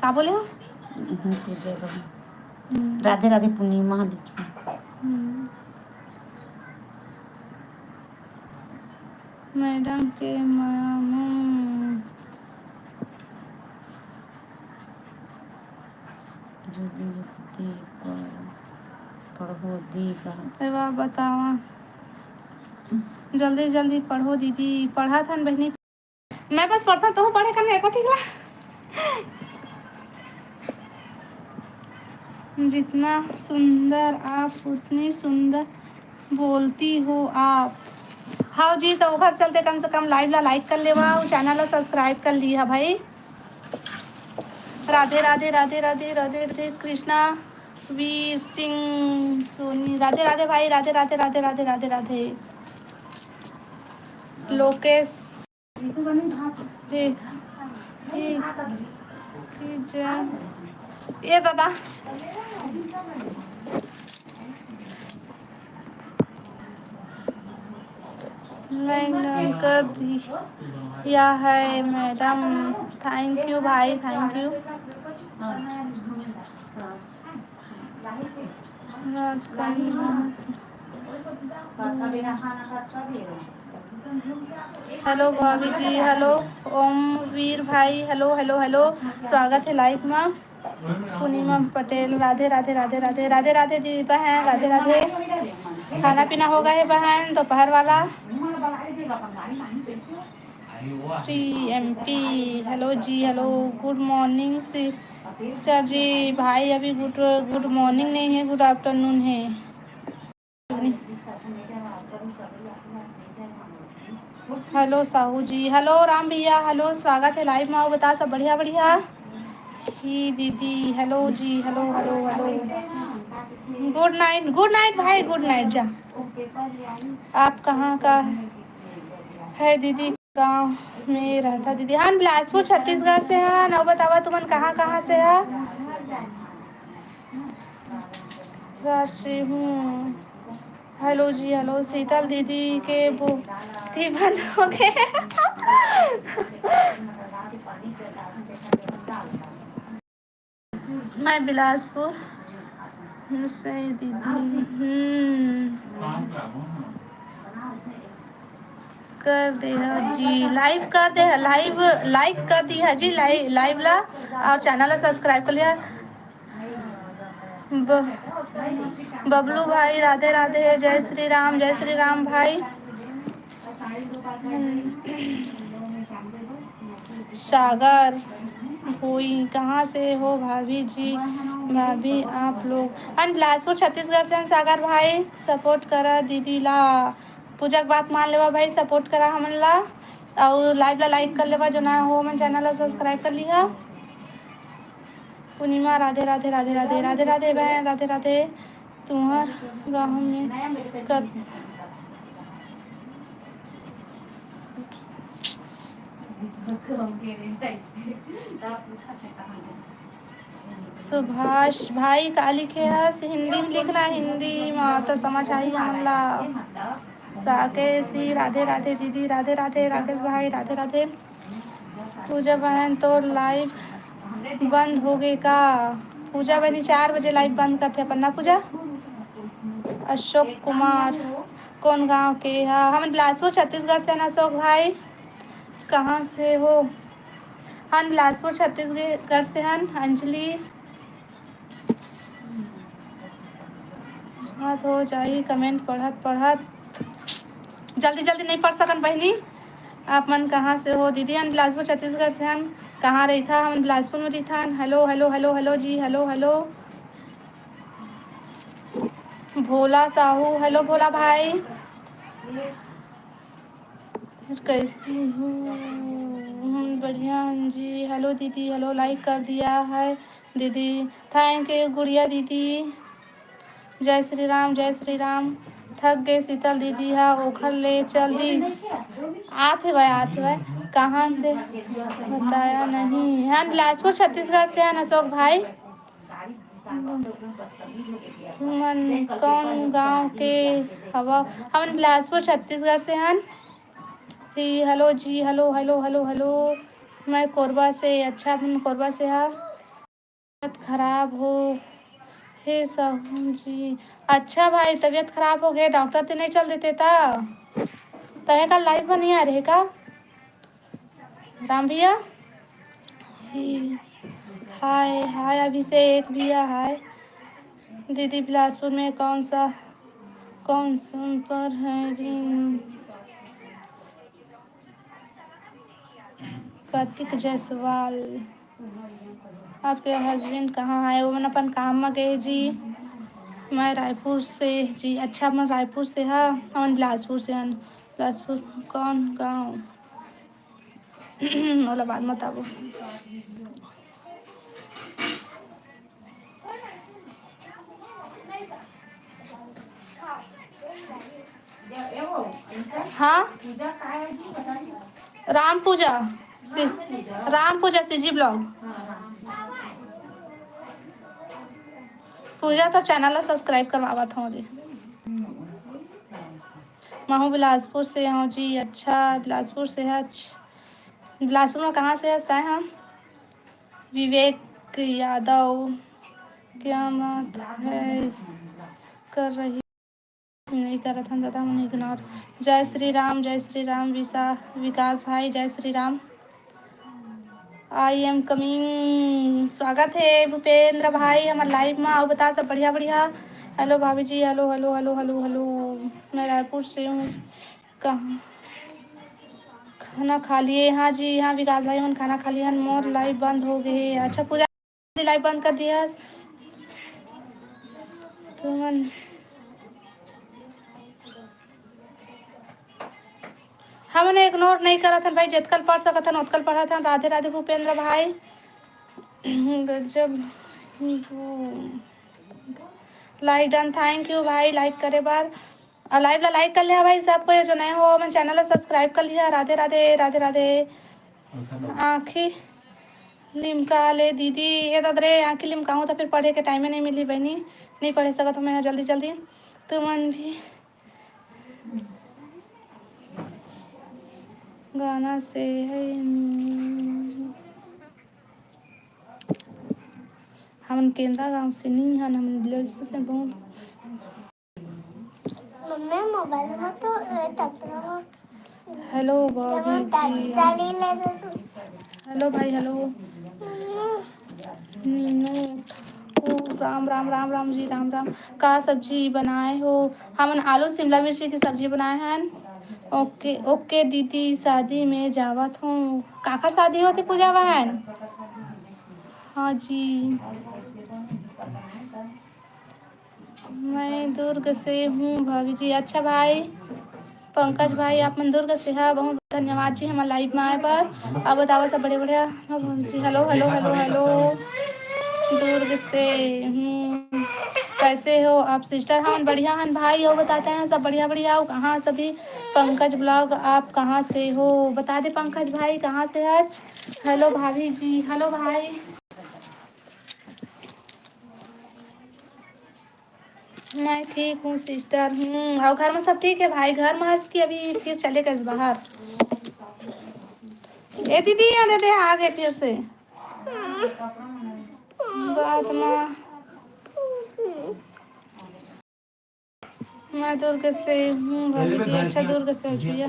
का बोले हो? हम्म, पूजा बहन। हम्म। राधे राधे पूर्णिमा लिखी। हम्म। मैडम के मामू। जल्दी जल्दी पढ़-, पढ़ो दी कहा। अरे वाह, बतावा। जल्दी जल्दी पढ़ो दीदी। पढ़त हन बहिनी। मैं बस पढ़ता तो पढ़े करने एको ठीक ला। जितना सुंदर आप उतनी सुंदर बोलती हो आप। हाव जी, तो ओकर चलते कम से कम live ला like कर लेवा अउ channel ला subscribe कर लिहा भाई। राधे राधे, राधे राधे, राधे राधे। कृष्णा वीर सिंह सोनी, राधे राधे भाई, राधे राधे, राधे राधे, राधे राधे। लोकेश, हे, हे, हे जय। ये दादा, लाइन कर दिया है मैडम। थैंक यू भाई, थैंक यू। हेलो भाभी जी, हेलो ओम वीर भाई, हेलो, हेलो, हेलो, स्वागत है लाइव में। पूर्णिमा पटेल, राधे, राधे, राधे, राधे, राधे, राधे जी बहन, राधे, राधे। खाना पीना हो गया है बहन, दोपहर वाला? सी एम पी, हेलो जी, हेलो, गुड मॉर्निंग सिस्टर जी। भाई, अभी गुड, गुड मॉर्निंग नहीं है, गुड आफ्टरनून है। हेलो साहू जी, हेलो राम भैया, हेलो, स्वागत है लाइव में। आओ, बता सब बढ़िया, बढ़िया। ही दीदी, हेलो जी, हेलो, हेलो, हेलो। गुड नाइट, गुड नाइट भाई, गुड नाइट जा। आप कहाँ का है दीदी? गाँव में रहता दीदी। हाँ, बिलासपुर छत्तीसगढ़ से। हाँ, नौ बतावा तुमन कहाँ कहाँ से है? घर से हूँ। हेलो जी, हेलो। शीतल दीदी के बुद्धि बंद हो गए। मैं बिलासपुर से दीदी। हम्म। कर दे हो जी, लाइव कर दे, लाइव, लाइक कर दी है जी, लाइव, लाइव ला और चैनल ला सब्सक्राइब कर लिया। ब-, बबलू भाई, राधे राधे, जय श्री राम, जय श्री राम भाई। सागर भोई, कहाँ से हो भाभी जी, भाभी आप लोग? हम बिलासपुर छत्तीसगढ़ से हन सागर भाई, सपोर्ट करा दीदी ला। पूजा के बात मान लेवा भाई, सपोर्ट करा हमन ला। और लाइव ला लाइक कर लेवा, जो नया हो हमन चैनल ला सब्सक्राइब कर लिहा। पूर्णिमा, राधे राधे, राधे राधे, राधे राधे बहन, राधे राधे। तुम्हार गाँव में कत-, सुभाष भाई, का लिखे हस? हिंदी में लिखना, हिंदी में तो समझ आई हमन ला। राकेश जी, राधे राधे दीदी, राधे राधे राकेश भाई, राधे राधे। पूजा बहन, तोर लाइव बंद हो गए का? पूजा बहनी चार बजे लाइव बंद करथे अपन ना पूजा। अशोक कुमार, कौन गांव के हा? हमन बिलासपुर छत्तीसगढ़ से हन अशोक भाई। कहाँ से हो? हन बिलासपुर छत्तीसगढ़ से हन। अंजलि, हाथ हो जाई कमेंट पढ़त पढ़त, जल्दी जल्दी नहीं पढ़ सकन बहनी। आप मन कहाँ से हो दीदी? हन बिलासपुर छत्तीसगढ़ से हन। कहाँ रहिथा? हमन बिलासपुर में रहिथन। हेलो हेलो हेलो हेलो जी, हेलो हेलो। भोला साहू, हेलो भोला भाई। कैसी हो? हम बढ़िया हन जी। हेलो दीदी, हेलो, लाइक कर दिया है दीदी। थैंक यू गुड़िया दीदी। जय श्री राम, जय श्री राम। थक गए शीतल दीदी हा, ओखर ले चल दिस। आत हे भाई, आत हे भाई। कहाँ से बताया नहीं? हाँ, बिलासपुर छत्तीसगढ़ से है अशोक भाई। तुमन कौन गांव के हवा? हमन बिलासपुर छत्तीसगढ़ से हन। ही, हेलो जी, हेलो, हेलो, हेलो, हेलो। मैं कोरबा से, अच्छा, अपन कोरबा से हा। तबियत खराब हो, हे साहू जी। अच्छा भाई, तबियत खराब हो गए, डॉक्टर ते नहीं चल देते ता? तहे का लाइव में नहीं आ रहे का? राम भैया, ही, हाय, हाय अभिषेक भैया, हाय। दीदी, बिलासपुर में कौन सा, कौन सा पर है जी? कार्तिक जायसवाल, आपके हस्बैंड कहाँ है? वो मन अपन काम में गए जी। मैं रायपुर से जी। अच्छा, मैं रायपुर से हा, हमन बिलासपुर से हन। बिलासपुर कौन गांव? ओला बाद में बताबो। हाँ, राम पूजा, सि-, राम पूजा, सीजी ब्लॉग। पूजा तो चैनल ला सब्सक्राइब करवावत हूँ जी। महू बिलासपुर से हूँ जी। अच्छा, बिलासपुर से हच। बिलासपुर में कहाँ से हच तैं? हम विवेक यादव, क्या बात है कर रही? नहीं करत हन दादा, हमन इग्नोर। जय श्री राम, जय श्री राम, विशा-, विकास भाई, जय Shri Ram. I am coming। स्वागत है भूपेंद्र भाई हमर लाइव में। अउ बता सब बढ़िया बढ़िया। हेलो भाभी जी, hello, hello, hello, hello, hello. मैं रायपुर से हूँ। कहाँ खाना खा लिए? हाँ जी, हाँ विकास भाई, हमन खाना खा लिए हन। मोर लाइव बंद हो गए। अच्छा पूजा, लाइव बंद कर दिया तुमन। हमन इग्नोर नहीं करत हन भाई, जतकल पढ़ सकत हन ओतकल पढ़त हन। राधे राधे भूपेंद्र भाई। गजब। लाइक डन, थैंक यू भाई लाइक करे बर। और लाइव ला लाइक कर लिया भाई सब कोई, जो नए हो हमन चैनल ला सब्सक्राइब कर लिया। राधे राधे, राधे राधे। आँखी लिमका ले दीदी, ए दद रे, आँखी लिमकाहूँ त फिर पढ़े के टाइमे नहीं मिली बहिनी, नहीं पढ़े सकत हूँ मैं जल्दी जल्दी। तुमन भी गाना से है। हमन केंदा गांव से नहीं हन, हमन बिलासपुर से बहुत। मम्मी, मोबाइल में तो, ए, टकरा। हेलो भाभी जी। हेलो भाई, हेलो। मीनू, ओ, राम राम, राम राम जी, राम राम। का सब्जी बनाए हो? हमन आलू शिमला मिर्ची की सब्जी बनाए हन। ओके, ओके दीदी, शादी में जावत हूँ। काकर शादी होती पूजा बहन? हाँ जी। मैं दुर्ग से हूँ भाभी जी। अच्छा भाई पंकज भाई, आप मन दुर्ग से हा, बहुत धन्यवाद जी हमर लाइव में आए बर। अब बतावा सब बढ़िया बढ़िया। हाँ भाभी जी, hello hello hello hello, Durg से हूँ। कैसे हो आप सिस्टर? हमन बढ़िया हन भाई। और बताते हैं सब बढ़िया बढ़िया। और कहाँ सभी? पंकज ब्लॉग, आप कहाँ से हो? बता दे पंकज भाई, कहाँ से हच? हेलो भाभी जी, हेलो भाई। मैं ठीक हूँ सिस्टर। हम्म, और घर में सब ठीक है भाई? घर में हंस के अभी फिर चले गए बाहर। ए दीदी, आ दे दे, आ गए फिर से। बात ना। मैं दुर्ग से हूँ भाभी जी। अच्छा, दुर्ग से हूँ भैया।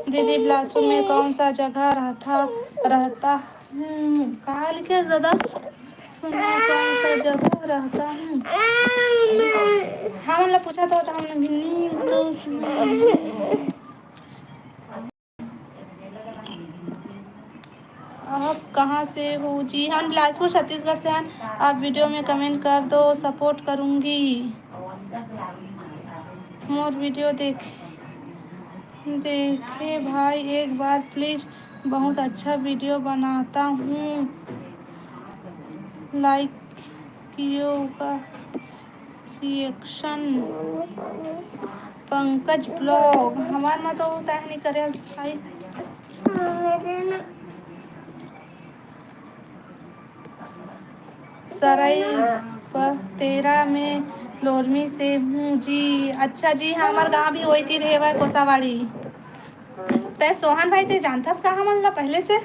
दीदी, बिलासपुर में कौन सा जगह रहता, रहता हूँ? कहाँ लिखे दादा? सुनिए, कौन सा जगह रहता हूँ? हमन ला पूछा था, तो हमने भी नहीं तो सुना। आप कहाँ से हो जी? हम बिलासपुर, छत्तीसगढ़ से हैं। आप वीडियो में कमेंट कर दो, सपोर्ट करूँगी। मोर वीडियो देख, देखे भाई एक बार प्लीज, बहुत अच्छा वीडियो बनाता हूँ, लाइक कियो का। रिएक्शन पंकज ब्लॉग। हमार मा तो होता है नहीं करे भाई। सरई प-, तेरा में लोरमी से हूँ जी। अच्छा जी, हमार गाँव भी वही तीर हेवय, कोसावाड़ी। तै सोहन भाई, तै जानथस का हमन ला पहले से?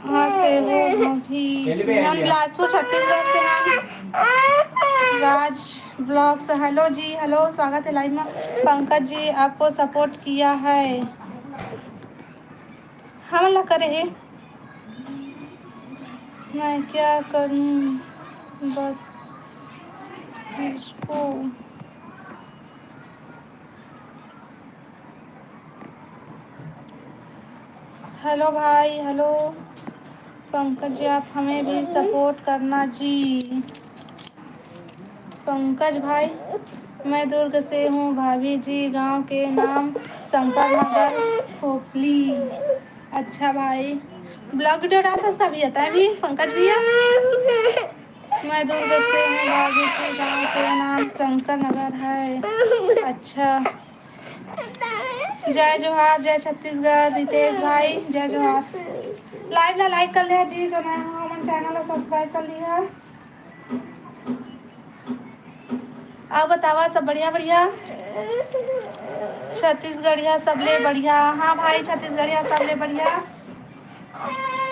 हाँ, से हो भाभी। हम बिलासपुर, छत्तीसगढ़ से हैं। राज ब्लॉग्स, हेलो जी, हेलो, स्वागत है लाइव में। पंकज जी, आपको सपोर्ट किया है। हमन ला करे हे। मैं क्या करूं बस इसको। हेलो भाई, हेलो पंकज जी, आप हमें भी सपोर्ट करना जी। पंकज भाई, मैं दुर्ग से हूँ भाभी जी, गांव के नाम शंकर नगर खोपली। अच्छा भाई, ब्लॉग वीडियो डालथस का भैया, तै भी पंकज भैया? मैं दुर्ग से हूँ भाभी, के गाँव के नाम शंकर नगर है। अच्छा, जय जोहार, जय छत्तीसगढ़ रितेश भाई, जय जोहार। Live ला like कर लिहा जी, जो नया हो हमन channel ला subscribe कर लिहा। अउ बतावा, सब बढ़िया बढ़िया? छत्तीसगढ़िया सबले बढ़िया। हाँ भाई, छत्तीसगढ़िया सबले बढ़िया।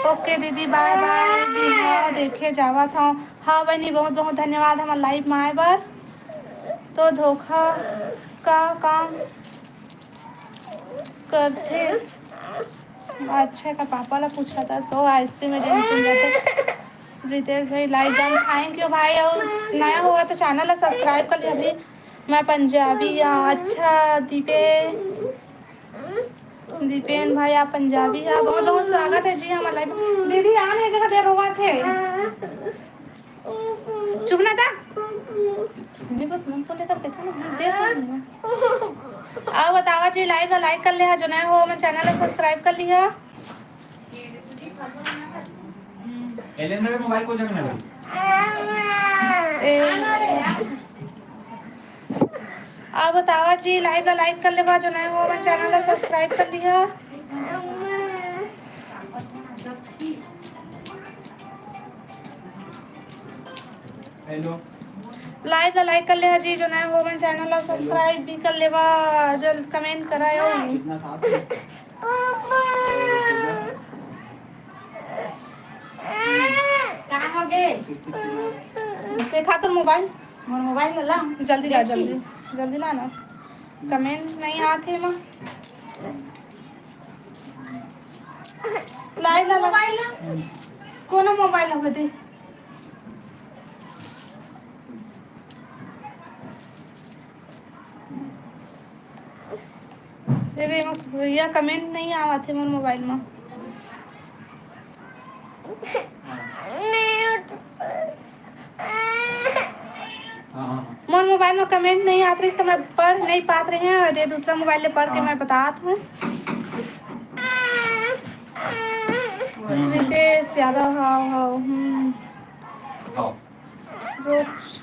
OK दीदी, bye bye। बिहाव देखे जावत हव। हाँ बहिनी, बहुत बहुत धन्यवाद हमर live में आए बर। तो धोखा का काम करथे। अच्छा, का पापा ला पूछा था, सो ice cream agency में जाते। रितेश भाई, like done, thank you भाई। अउ नया होगा तो channel ला subscribe कर लिहा अभी। मैं पंजाबी, हाँ, अच्छा, दीपे, दीपेन भाई, आप पंजाबी है। बहुत बहुत स्वागत है जी हमारे live। दीदी, आने जगह देर होगा थे। चुप ना था। नहीं, बस मन को लेकर के था ना, देर हो गई है। अउ बतावा जी, live ला like कर लिहा, जो नया हो हमर channel ला subscribe कर लिहा। एलेन रे, mobile को जगह ना ए, अउ बतावा जी, live ला like कर लेवा, जो नया हो हमर channel ला subscribe कर लिहा। Hello। Live ला like कर लेहा जी, जो नया हो हमर channel ला subscribe भी कर लेवा, जल्द comment करायो। कितना साथ है? कहाँ हो गए? देखा तो mobile। मोर mobile ला ला। जल्दी ला, देखी। जल्दी, जल्दी ला ना। Comment नहीं आत हे एमा। Live ला, ला। Mobile ला। कोनो mobile ला दे। दीदी, एमा भैया comment नहीं आवत हे मोर mobile में। हाँ, हाँ, हाँ। मोर mobile में comment नहीं आत रहिस, त मैं पढ़ नहीं पात रहे हैं, और ये दूसरा mobile ले पढ़ के हाँ। मैं बतात हूँ। हम्म। रितेश यादव, हाँ, हाँ, हम्म। हाँ। रोज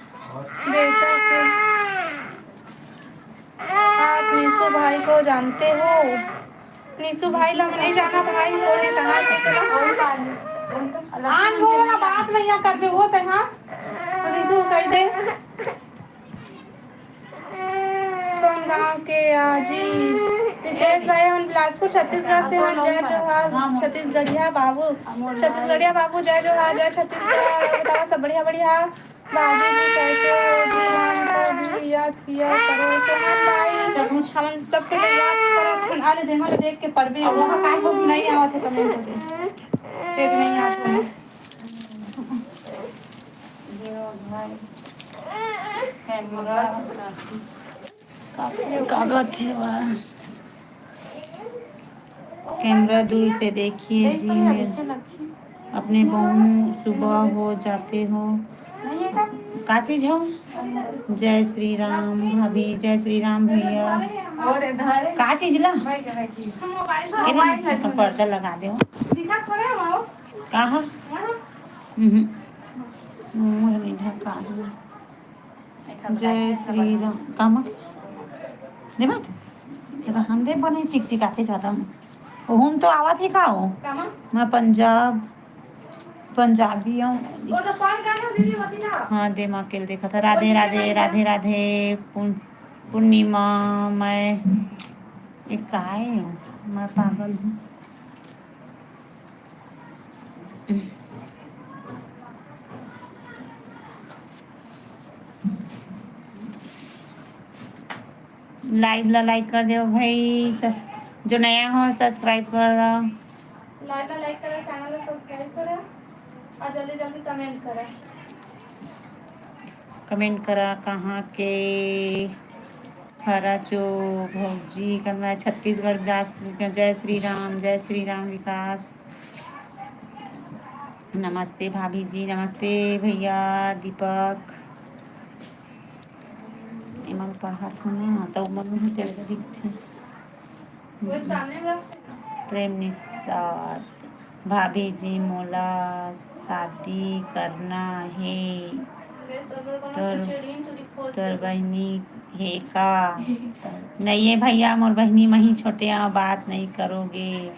बेटा के आप निशु भाई को जानते हो? निशु भाई ला हम नहीं जाना भाई, बोले कहाँ के चला। आन वो वाला बात भैया कर दे, वो ते हाँ। रितु कह दे। कौन गांव के आ जी? रितेश भाई, हम बिलासपुर छत्तीसगढ़ से हैं। जय जोहार छत्तीसगढ़िया बाबू, छत्तीसगढ़िया बाबू, जय जोहार, जय छत्तीसगढ़। बताओ सब बढ़िया बढ़िया। राजू जी कैसे हो जी? हमको भी याद किया करो। सुमन भाई, हमन सबके तो याद करत हन। आले देख, आले देख के पढ़बे। अब वहाँ काहे बोलती नहीं है? आवत है comment दे। तेरे नहीं आते हैं। कागज है वहाँ। Camera दूर से देखिए जी, मैं अपने बहू सुबह हो जाते हो। का चीज हो? जय श्री राम भाभी, जय श्री राम भैया। का चीज ला? ए, पर्दा लगा दे। का ह? उहुं। मुंह नहीं ढका दे। जय श्री राम। कामा? देबा? देबा, हम दे बने चिकचिकाते ज्यादा। ओहू म तो आवत ही का हो? कामा? मैं पंजाब, पंजाबी हूँ। हाँ, दे माँ के देखा था। राधे, राधे, राधे, राधे। पूर्णिमा, मैं एक काय हूँ? मैं पागल हूँ। Live ला like कर देव भाई, जो नया हो subscribe कर दो। Live ला like करा, channel ला subscribe करा और जल्दी जल्दी comment करा। Comment करा कहाँ के हरा चो भौजी, करना छत्तीसगढ़ बिलासपुर के। जय श्री राम, जय श्री राम विकास। नमस्ते भाभी जी, नमस्ते भैया दीपक। एमन पढ़त हो ना, त ओमन मुँह चल के दिखथे। प्रेम निषाद, भाभी जी मोला शादी करना हे। तोर, तोर बहिनी हे का? नहीं है भैया, मोर बहिनी मही छोटे आ, बात नहीं करोगे।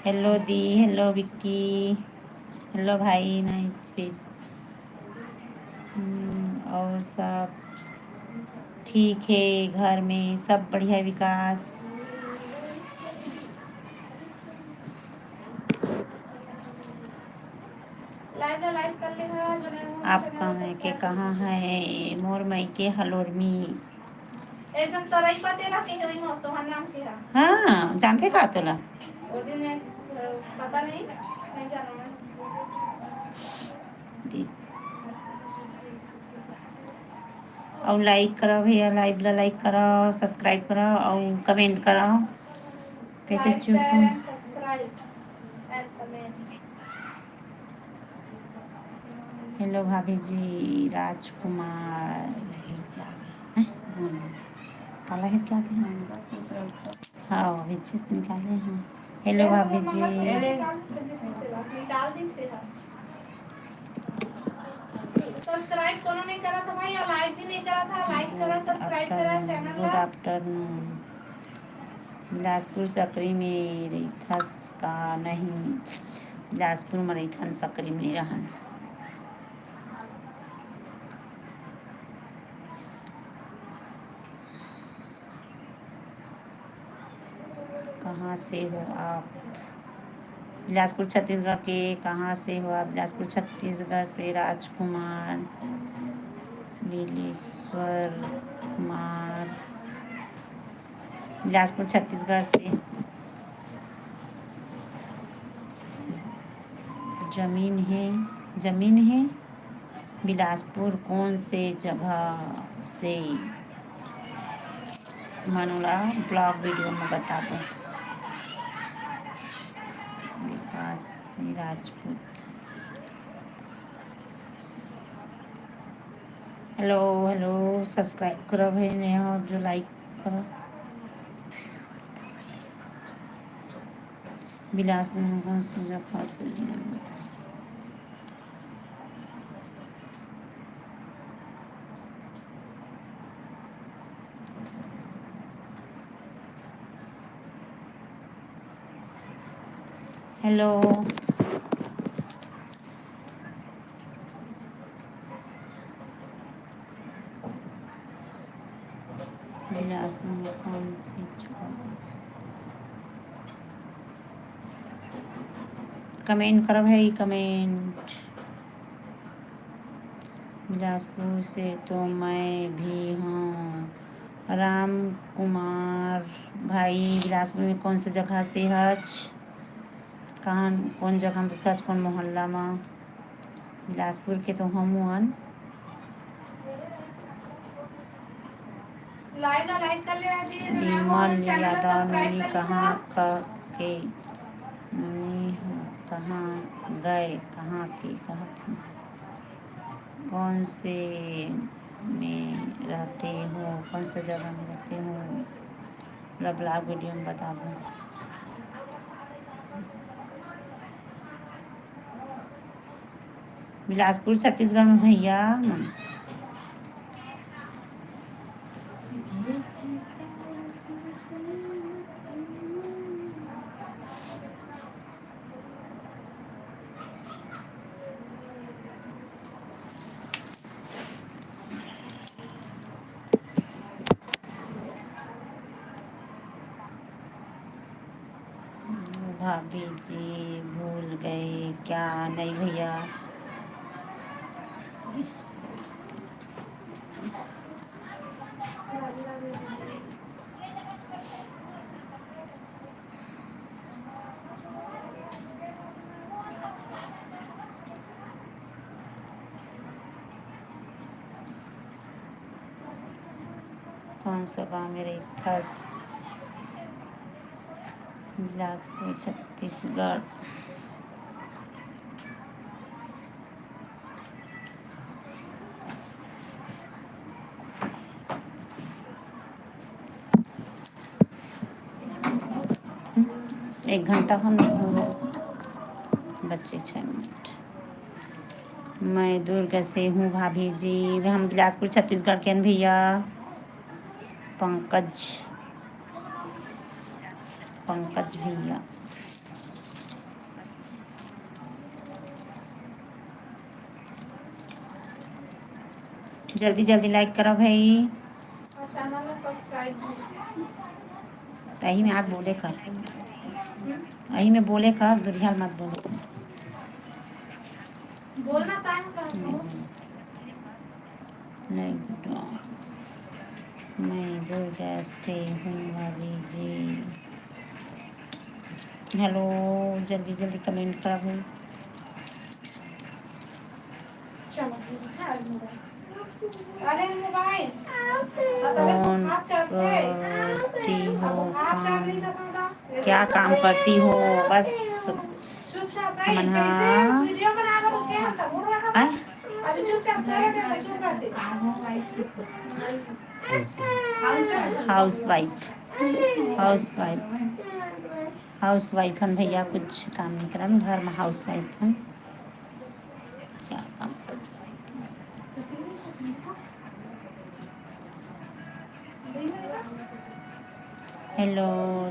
हेलो दी, हेलो विक्की, हेलो भाई, नाइस फिर। हम्म, और सब ठीक है घर में, सब बढ़िया विकास। आप कहाँ है के कहाँ है? मोर मायके हलोरमी। एक झन सरई पते रहिथे, ओही म सोहन नाम के हा। हाँ, जानथे का तोला? ओ दिन एक, अ, पता नहीं, नहीं जाना मैं। दे। अउ like करो भैया, live ला like करो, subscribe करो अउ comment करो। कैसे like, चुप share हूँ? And subscribe and comment। Hello भाभी जी, राजकुमार। हैं? बोलो। काला हेर क्या के हैं? हाँ, अभी चित निकाले हैं। हेलो भाभी जी। निकाल दी से। Subscribe कोनो नहीं करा था भाई, या like भी नहीं करा था, like करा, subscribe करा channel ला। Good afternoon। बिलासपुर सकरी में रहिथस का? नहीं, बिलासपुर में रहिथन, सकरी में नहीं रहन। कहाँ से हो आप? बिलासपुर छत्तीसगढ़ के। कहाँ से हो आप? बिलासपुर छत्तीसगढ़ से राजकुमार, नीलेश्वर कुमार, बिलासपुर छत्तीसगढ़ से। जमीन है, जमीन है। बिलासपुर कौन से जगह से? मैं ओला vlog video में बताबो। विकास राजपूत। हेलो, हेलो, subscribe करो भाई, नया हो जो like करो। बिलासपुर में कौन सी जगह से? हेलो। बिलासपुर में कौन सी जगह? Comment करो भाई, comment। बिलासपुर से तो मैं भी हूँ। राम कुमार भाई, बिलासपुर में कौन से जगह से हच? कहाँ, कौन जगह में रहिथस, कौन मोहल्ला में? बिलासपुर के तो हमू हन। Live ला like कर ले, आज ये विमल channel ला यादव subscribe नोनी कर कहाँ लेना। क-, के नोनी हो, कहाँ गए, कहाँ के कहत हैं? कौन से में रहते हो, कौन से जगह में रहते हो? पूरा vlog video में बताबो। बिलासपुर, छत्तीसगढ़ में भैया। भाभी जी भूल गए क्या? नहीं भैया, इस कौन सा गाँव में रहिथस? बिलासपुर, छत्तीसगढ़। एक घंटा हम नहीं होंगे, बच्चे छः मिनट। मैं दुर्ग से हूँ भाभी जी, हम बिलासपुर छत्तीसगढ़ के हन भैया। पंकज, पंकज भैया, जल्दी जल्दी लाइक करो भाई। और चैनल ला सब्सक्राइब भी। तही में आप बोले कर, अही में बोले कर, दुरिहा मत बोले। बोलना टाइम का नहीं, नहीं बेटा, मैं दुर्ग से हूँ भाभी जी। हेलो, जल्दी जल्दी कमेंट करो भाई। चलो, अरे मोबाइल, कौन करती हो काम? क्या काम करती हो? बस चुपचाप रही, हमन हा जैसे वीडियो बना रहे हो क्या? तब उड़ रहा था। आय? अभी चुपचाप सो रहे थे, तो चुप रहते। House wife, house wife, house wife हन भैया, कुछ काम नहीं करन, घर में हाउस वाइफ हन। क्या काम करती? हेलो,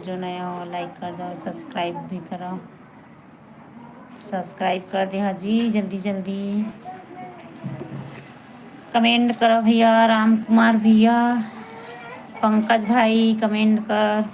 जो नया हो, लाइक कर दो, सब्सक्राइब भी करो। सब्सक्राइब कर दे हा जी, जल्दी जल्दी। कमेंट करो भैया, राम कुमार भैया, पंकज भाई, कमेंट कर।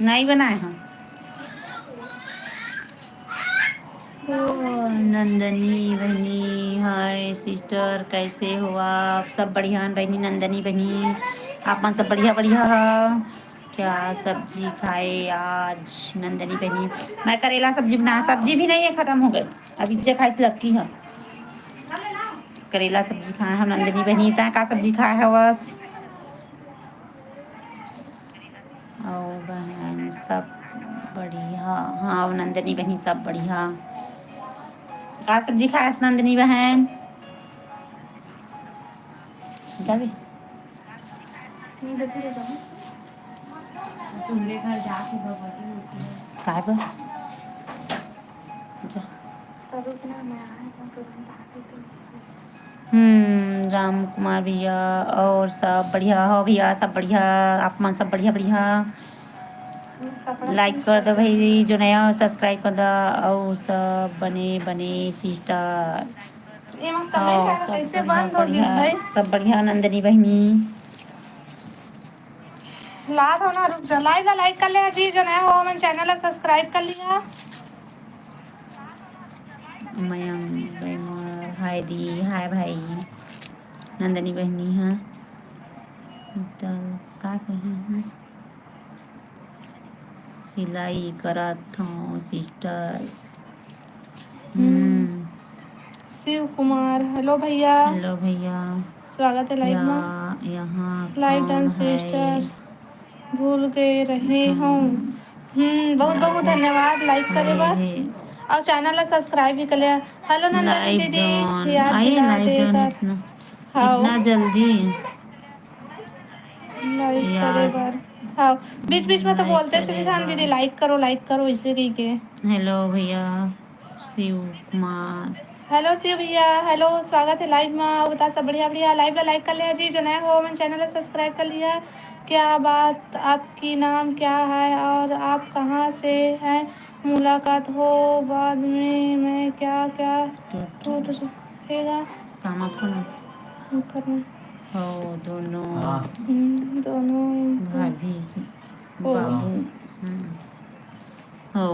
नहीं बनाए हैं। ओ, नंदनी बहनी, हाय सिस्टर, कैसे हो आप? सब बढ़िया हन बहनी, नंदनी बहनी, आप मन सब बढ़िया बढ़िया हो? क्या सब्जी खाए आज नंदनी बहनी? मैं करेला सब्जी बनाया, सब्जी भी नहीं है, खत्म हो गए, अभी जे खाइस लक्की है। करेला सब्जी खाए हम नंदनी बहनी, तैं का सब्जी खाए हवस? अउ बहन सब बढ़िया? हाँ, अउ नंदनी बहनी सब बढ़िया। का सब्जी खायस नंदनी बहन? जाबे? तुमरे घर जाके भगवती होती है। काय बर? जा। तब इतना मैं आया था, तुरंत आके तो हम्म, राम कुमार भैया, और सब बढ़िया हो भैया? सब बढ़िया, आप मन सब बढ़िया, बढ़िया। कपड़ा लाइक कर दो भाई, जो नया हो सब्सक्राइब कर दो, और सब बने बने सिस्टर। ये मत कमेंट हाँ, आएगा, सब कैसे बढ़िया, बंद हो गया बढ़िया, भाई? सब बढ़िया नंदनी बहनी। ला दो ना, रुक जा। लाइव ला लाइक कर ले जी, जो नया हो हमन चैनल ला सब्सक्राइब कर लिया। मयंक गैमर, हाय दी, हाय भाई। नंदनी बहनी हा, तो का कही हा? सिलाई करत हूँ सिस्टर। हम्म। हम्म। शिव कुमार, हेलो भैया। हेलो भैया। स्वागत है लाइव में। यहाँ लाइव कौन डांस है? सिस्टर, भूल गए रहे हम्म। हूँ। हम्म, बहुत बहुत धन्यवाद लाइक करे बर। अउ चैनल ला सब्सक्राइब भी कर लिया। हेलो नंदनी दीदी, याद दिला दे कर। इतना, हाँ। इतना जल्दी? लाइक करे बर। हाँ, बीच बीच में तो बोलते चली जान दीदी, लाइक करो, लाइक करो, इसे कही के। हेलो भैया शिव कुमार। हेलो शिव भैया, हेलो, स्वागत है लाइव में। अउ बता सब बढ़िया बढ़िया? लाइव ला लाइक कर लिया जी, जो नया हो हमन चैनल ला सब्सक्राइब कर लिया। क्या बात, आपकी नाम क्या है और आप कहाँ से हैं? मुलाकात हो बाद में, मैं क्या क्या टूट टूट सकेगा? कामा फोन करना। हो दोनों हाँ। हम्म, दोनों भाभी बाबू। हम्म। हो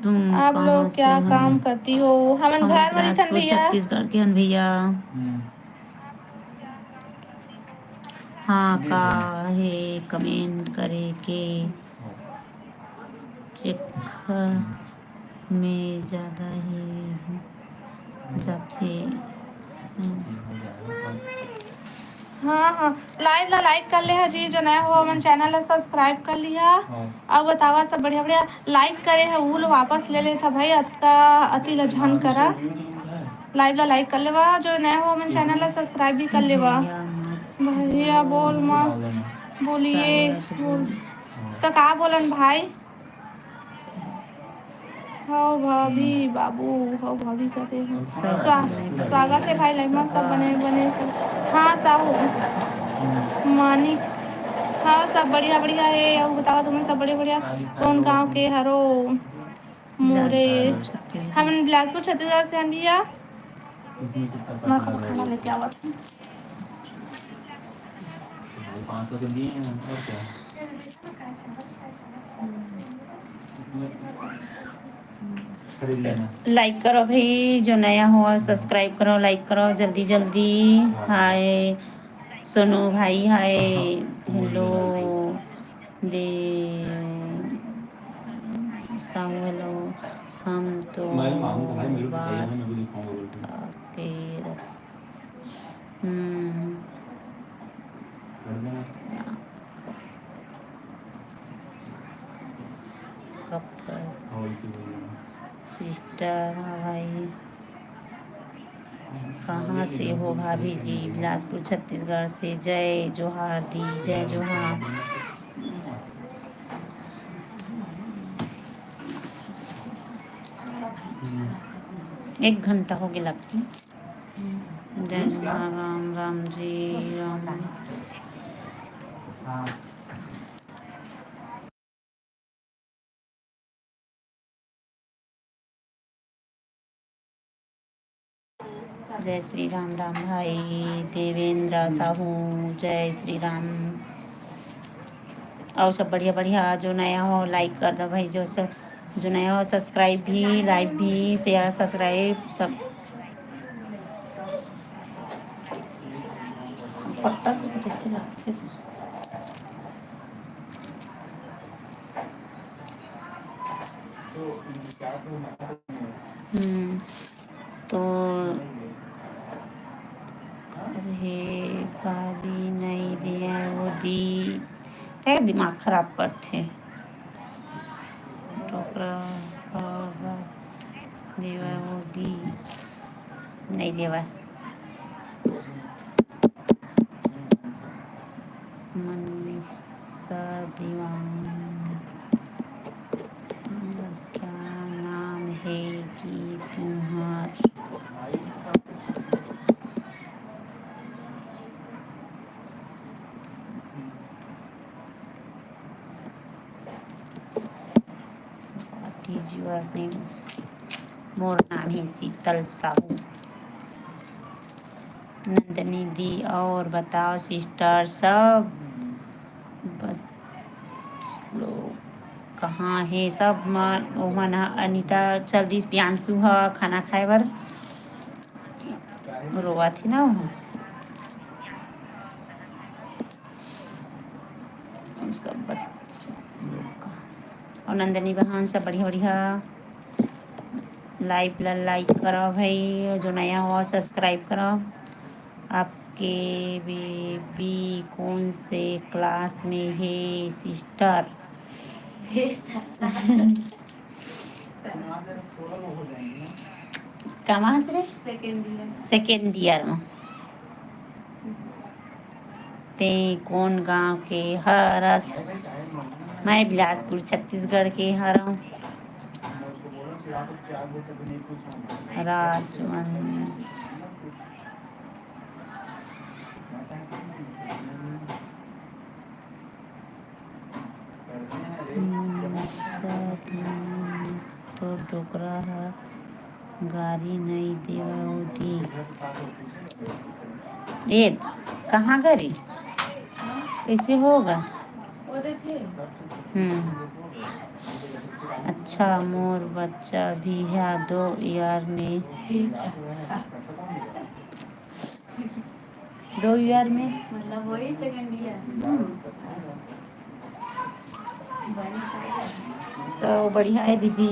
तुम आप लोग क्या काम करती हो? हमन घर में रहिथन भैया। छत्तीसगढ़ के हन भैया। हम्म। हाँ, का हे कमेंट करे के चक्कर में जादा ही जाथे। हाँ, हाँ, live ला like कर ले हा जी, जो नया हो हमन channel ला subscribe कर लिहा। हाँ। अउ बतावा सब बढ़िया बढ़िया like करे हा, वो लो वापस ले लेथा भाई, अतका अति ला झन करा। Live ला like कर लेवा, जो नया हो हमन channel ला subscribe भी कर लेवा। भैया बोल माँ, बोलिए, बोल। तो का बोलन भाई? हव भाभी, बाबू, हव भाभी कहते हैं। अच्छा। स्वा-, स्वागत है भाई, live में सब बने, बने सब। हाँ, साहू। मानिक। हाँ, सब बढ़िया, बढ़िया है। अउ बतावा तुमन सब बढ़िया, बढ़िया। कौन गांव के हरो? मोरे। बिलासपुर, छत्तीसगढ़। हमन बिलासपुर, छत्तीसगढ़ से हन भैया। मैं खाना लेके आवत हूँ। Like करो भाई, जो नया हो subscribe करो, like करो जल्दी जल्दी। हाय सोनू भाई, हाय। Hello देव साहू, hello। हम तो आपके हम्म। कपड़ा। Sister, हाँ भाई। कहाँ से हो भाभी जी? बिलासपुर, छत्तीसगढ़ से। जय जोहार दी, जय जोहार। एक घंटा हो गया लगती। जय जोहार, राम राम जी, राम। जय श्री राम राम भाई देवेंद्र साहू, जय श्री राम। अउ सब बढ़िया बढ़िया, जो नया हो like कर दो भाई, जो स-, जो नया हो subscribe भी, like भी, share, subscribe सब। पत्ता तो कैसे लगते हैं? हम्म, तो अरे गारी नइ देवय वो दी, ते दिमाग खराब करथे। टोकरा देवय वो दी, नइ देवय। मनीषा दीवान, क्या नाम हे कि तुम्हार? What is your name? मोर नाम हे शीतल साहू। नंदिनी दी, और बताओ sister, सब बच लोग कहाँ हे? सब मन, ओमन ह, अनिता चल दिस, प्रियांशु ह खाना खाए बर रोवत हे ना, ओह सब बच्चा लोग का। और नंदिनी बहन, सब बढ़िया बढ़िया। Live ला like करो भाई, जो नया हो subscribe करो। आपके baby कौन से class में हे sister? कहाँ से रे? Second year। Second year में। तें कोन गांव के हरस? मैं बिलासपुर, छत्तीसगढ़ के हरंव। राजवंश। मनीषा दी, तोर डोकरा ह गारी नइ देवय ओ दी। ए, कहाँ गारी? कैसे होगा? हम्म। अच्छा, मोर बच्चा भी है दो ईयर में। दो ईयर में। मतलब वही second year। हम्म। तो बढ़िया है दीदी,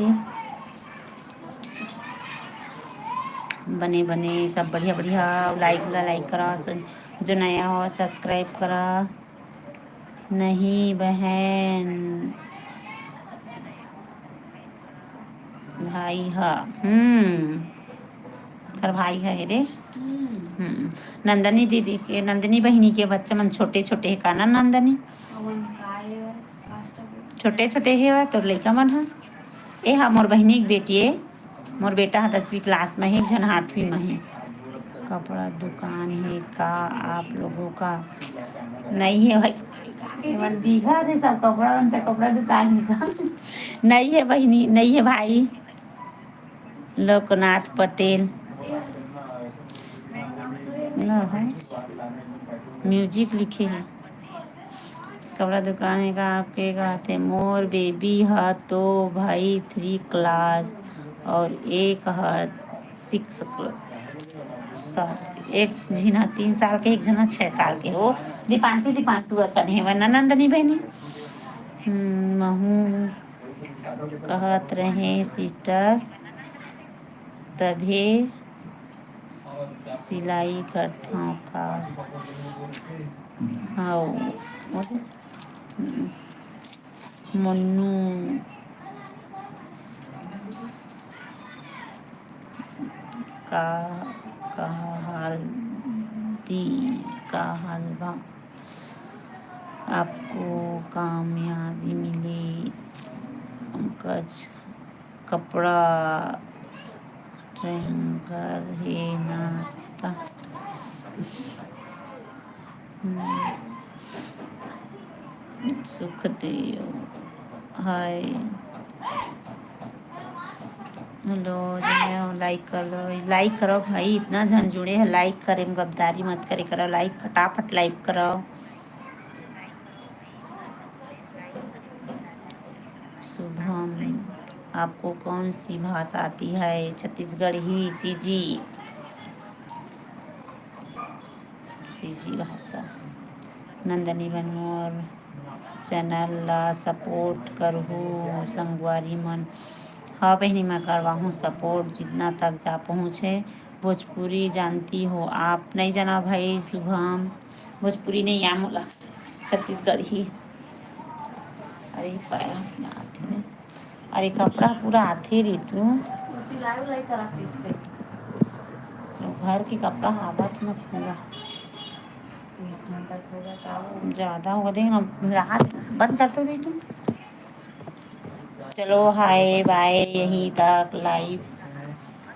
बने बने सब बढ़िया बढ़िया। Like ला like करा, जो नया हो, subscribe करा। नहीं बहन, भाई ह। हम्म, कर भाई ह रे। हम्म, नंदनी दीदी के, नंदनी बहिनी के बच्चा मन छोटे छोटे हे का ना नंदनी? छोटे छोटे हे वा तोर लइका मन ह। ए हा मोर बहिनी के बेटी ए। मोर बेटा ह दसवीं class में हे, एक झन आठवीं में हे। कपड़ा दुकान हे का आप लोगों का? नहीं हे भाई, एमन दीघा थे सब कपड़ा, उनका कपड़ा दुकान हे का? नहीं हे बहिनी, नहीं हे भाई। लोकनाथ पटेल न है, music लिखे हे। कपड़ा दुकान हे का आपके? कहते मोर बेबी ह तो भाई three class और एक ह six class। एक झिन ह तीन साल के, एक झन ह छः साल के। ओ दीपांशु, दीपांशु असन हे वरना नंदनी बहिनी। हम्म, महू कहत रहे sister, तभे सिलाई करथव का? हव। मन्नू का, का हाल दी, का हाल बा? आपको कामयाबी मिले। कच कपड़ा ट्रैंगर हे ना त। हम्म। सुखदेव, हाय। हेलो, जो है वो like कर लो, like करो भाई, इतना झन जुड़े है, like करे में गद्दारी मत करे करो, like फटाफट like करो। शुभम, आपको कौन सी भाषा आती है? छत्तीसगढ़ी, सीजी, सीजी भाषा। नंदनी बन मोर channel ला support करहू संगवारी मन। हाँ बहिनी, मैं करवाहूँ support, जितना तक जा पहुँचे। भोजपुरी जानती हो आप? नहीं जाना भाई शुभम, भोजपुरी नहीं आ मोला, छत्तीसगढ़ी। अरे पाया अपना आथे नहीं। अरे कपड़ा पूरा आथे रे तू। सिलाई उलाई करा पीट पे। तो घर के कपड़ा आवत न पूरा। एक घंटा थोड़ा का हो। ज्यादा हो देख ना, रात बंद कर तो दे तू। चलो हाय बाय, यहीं तक live।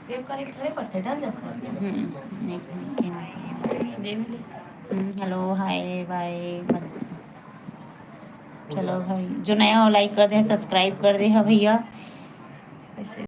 सेव करे के थोड़े पड़थे, डल जाथे। हम्म, एक मिनट, एक मिनट। दे मिनट। हम्म, हेलो, हाय बाय। चलो भाई, जो नया हो like कर दे, subscribe कर दे हा भैया।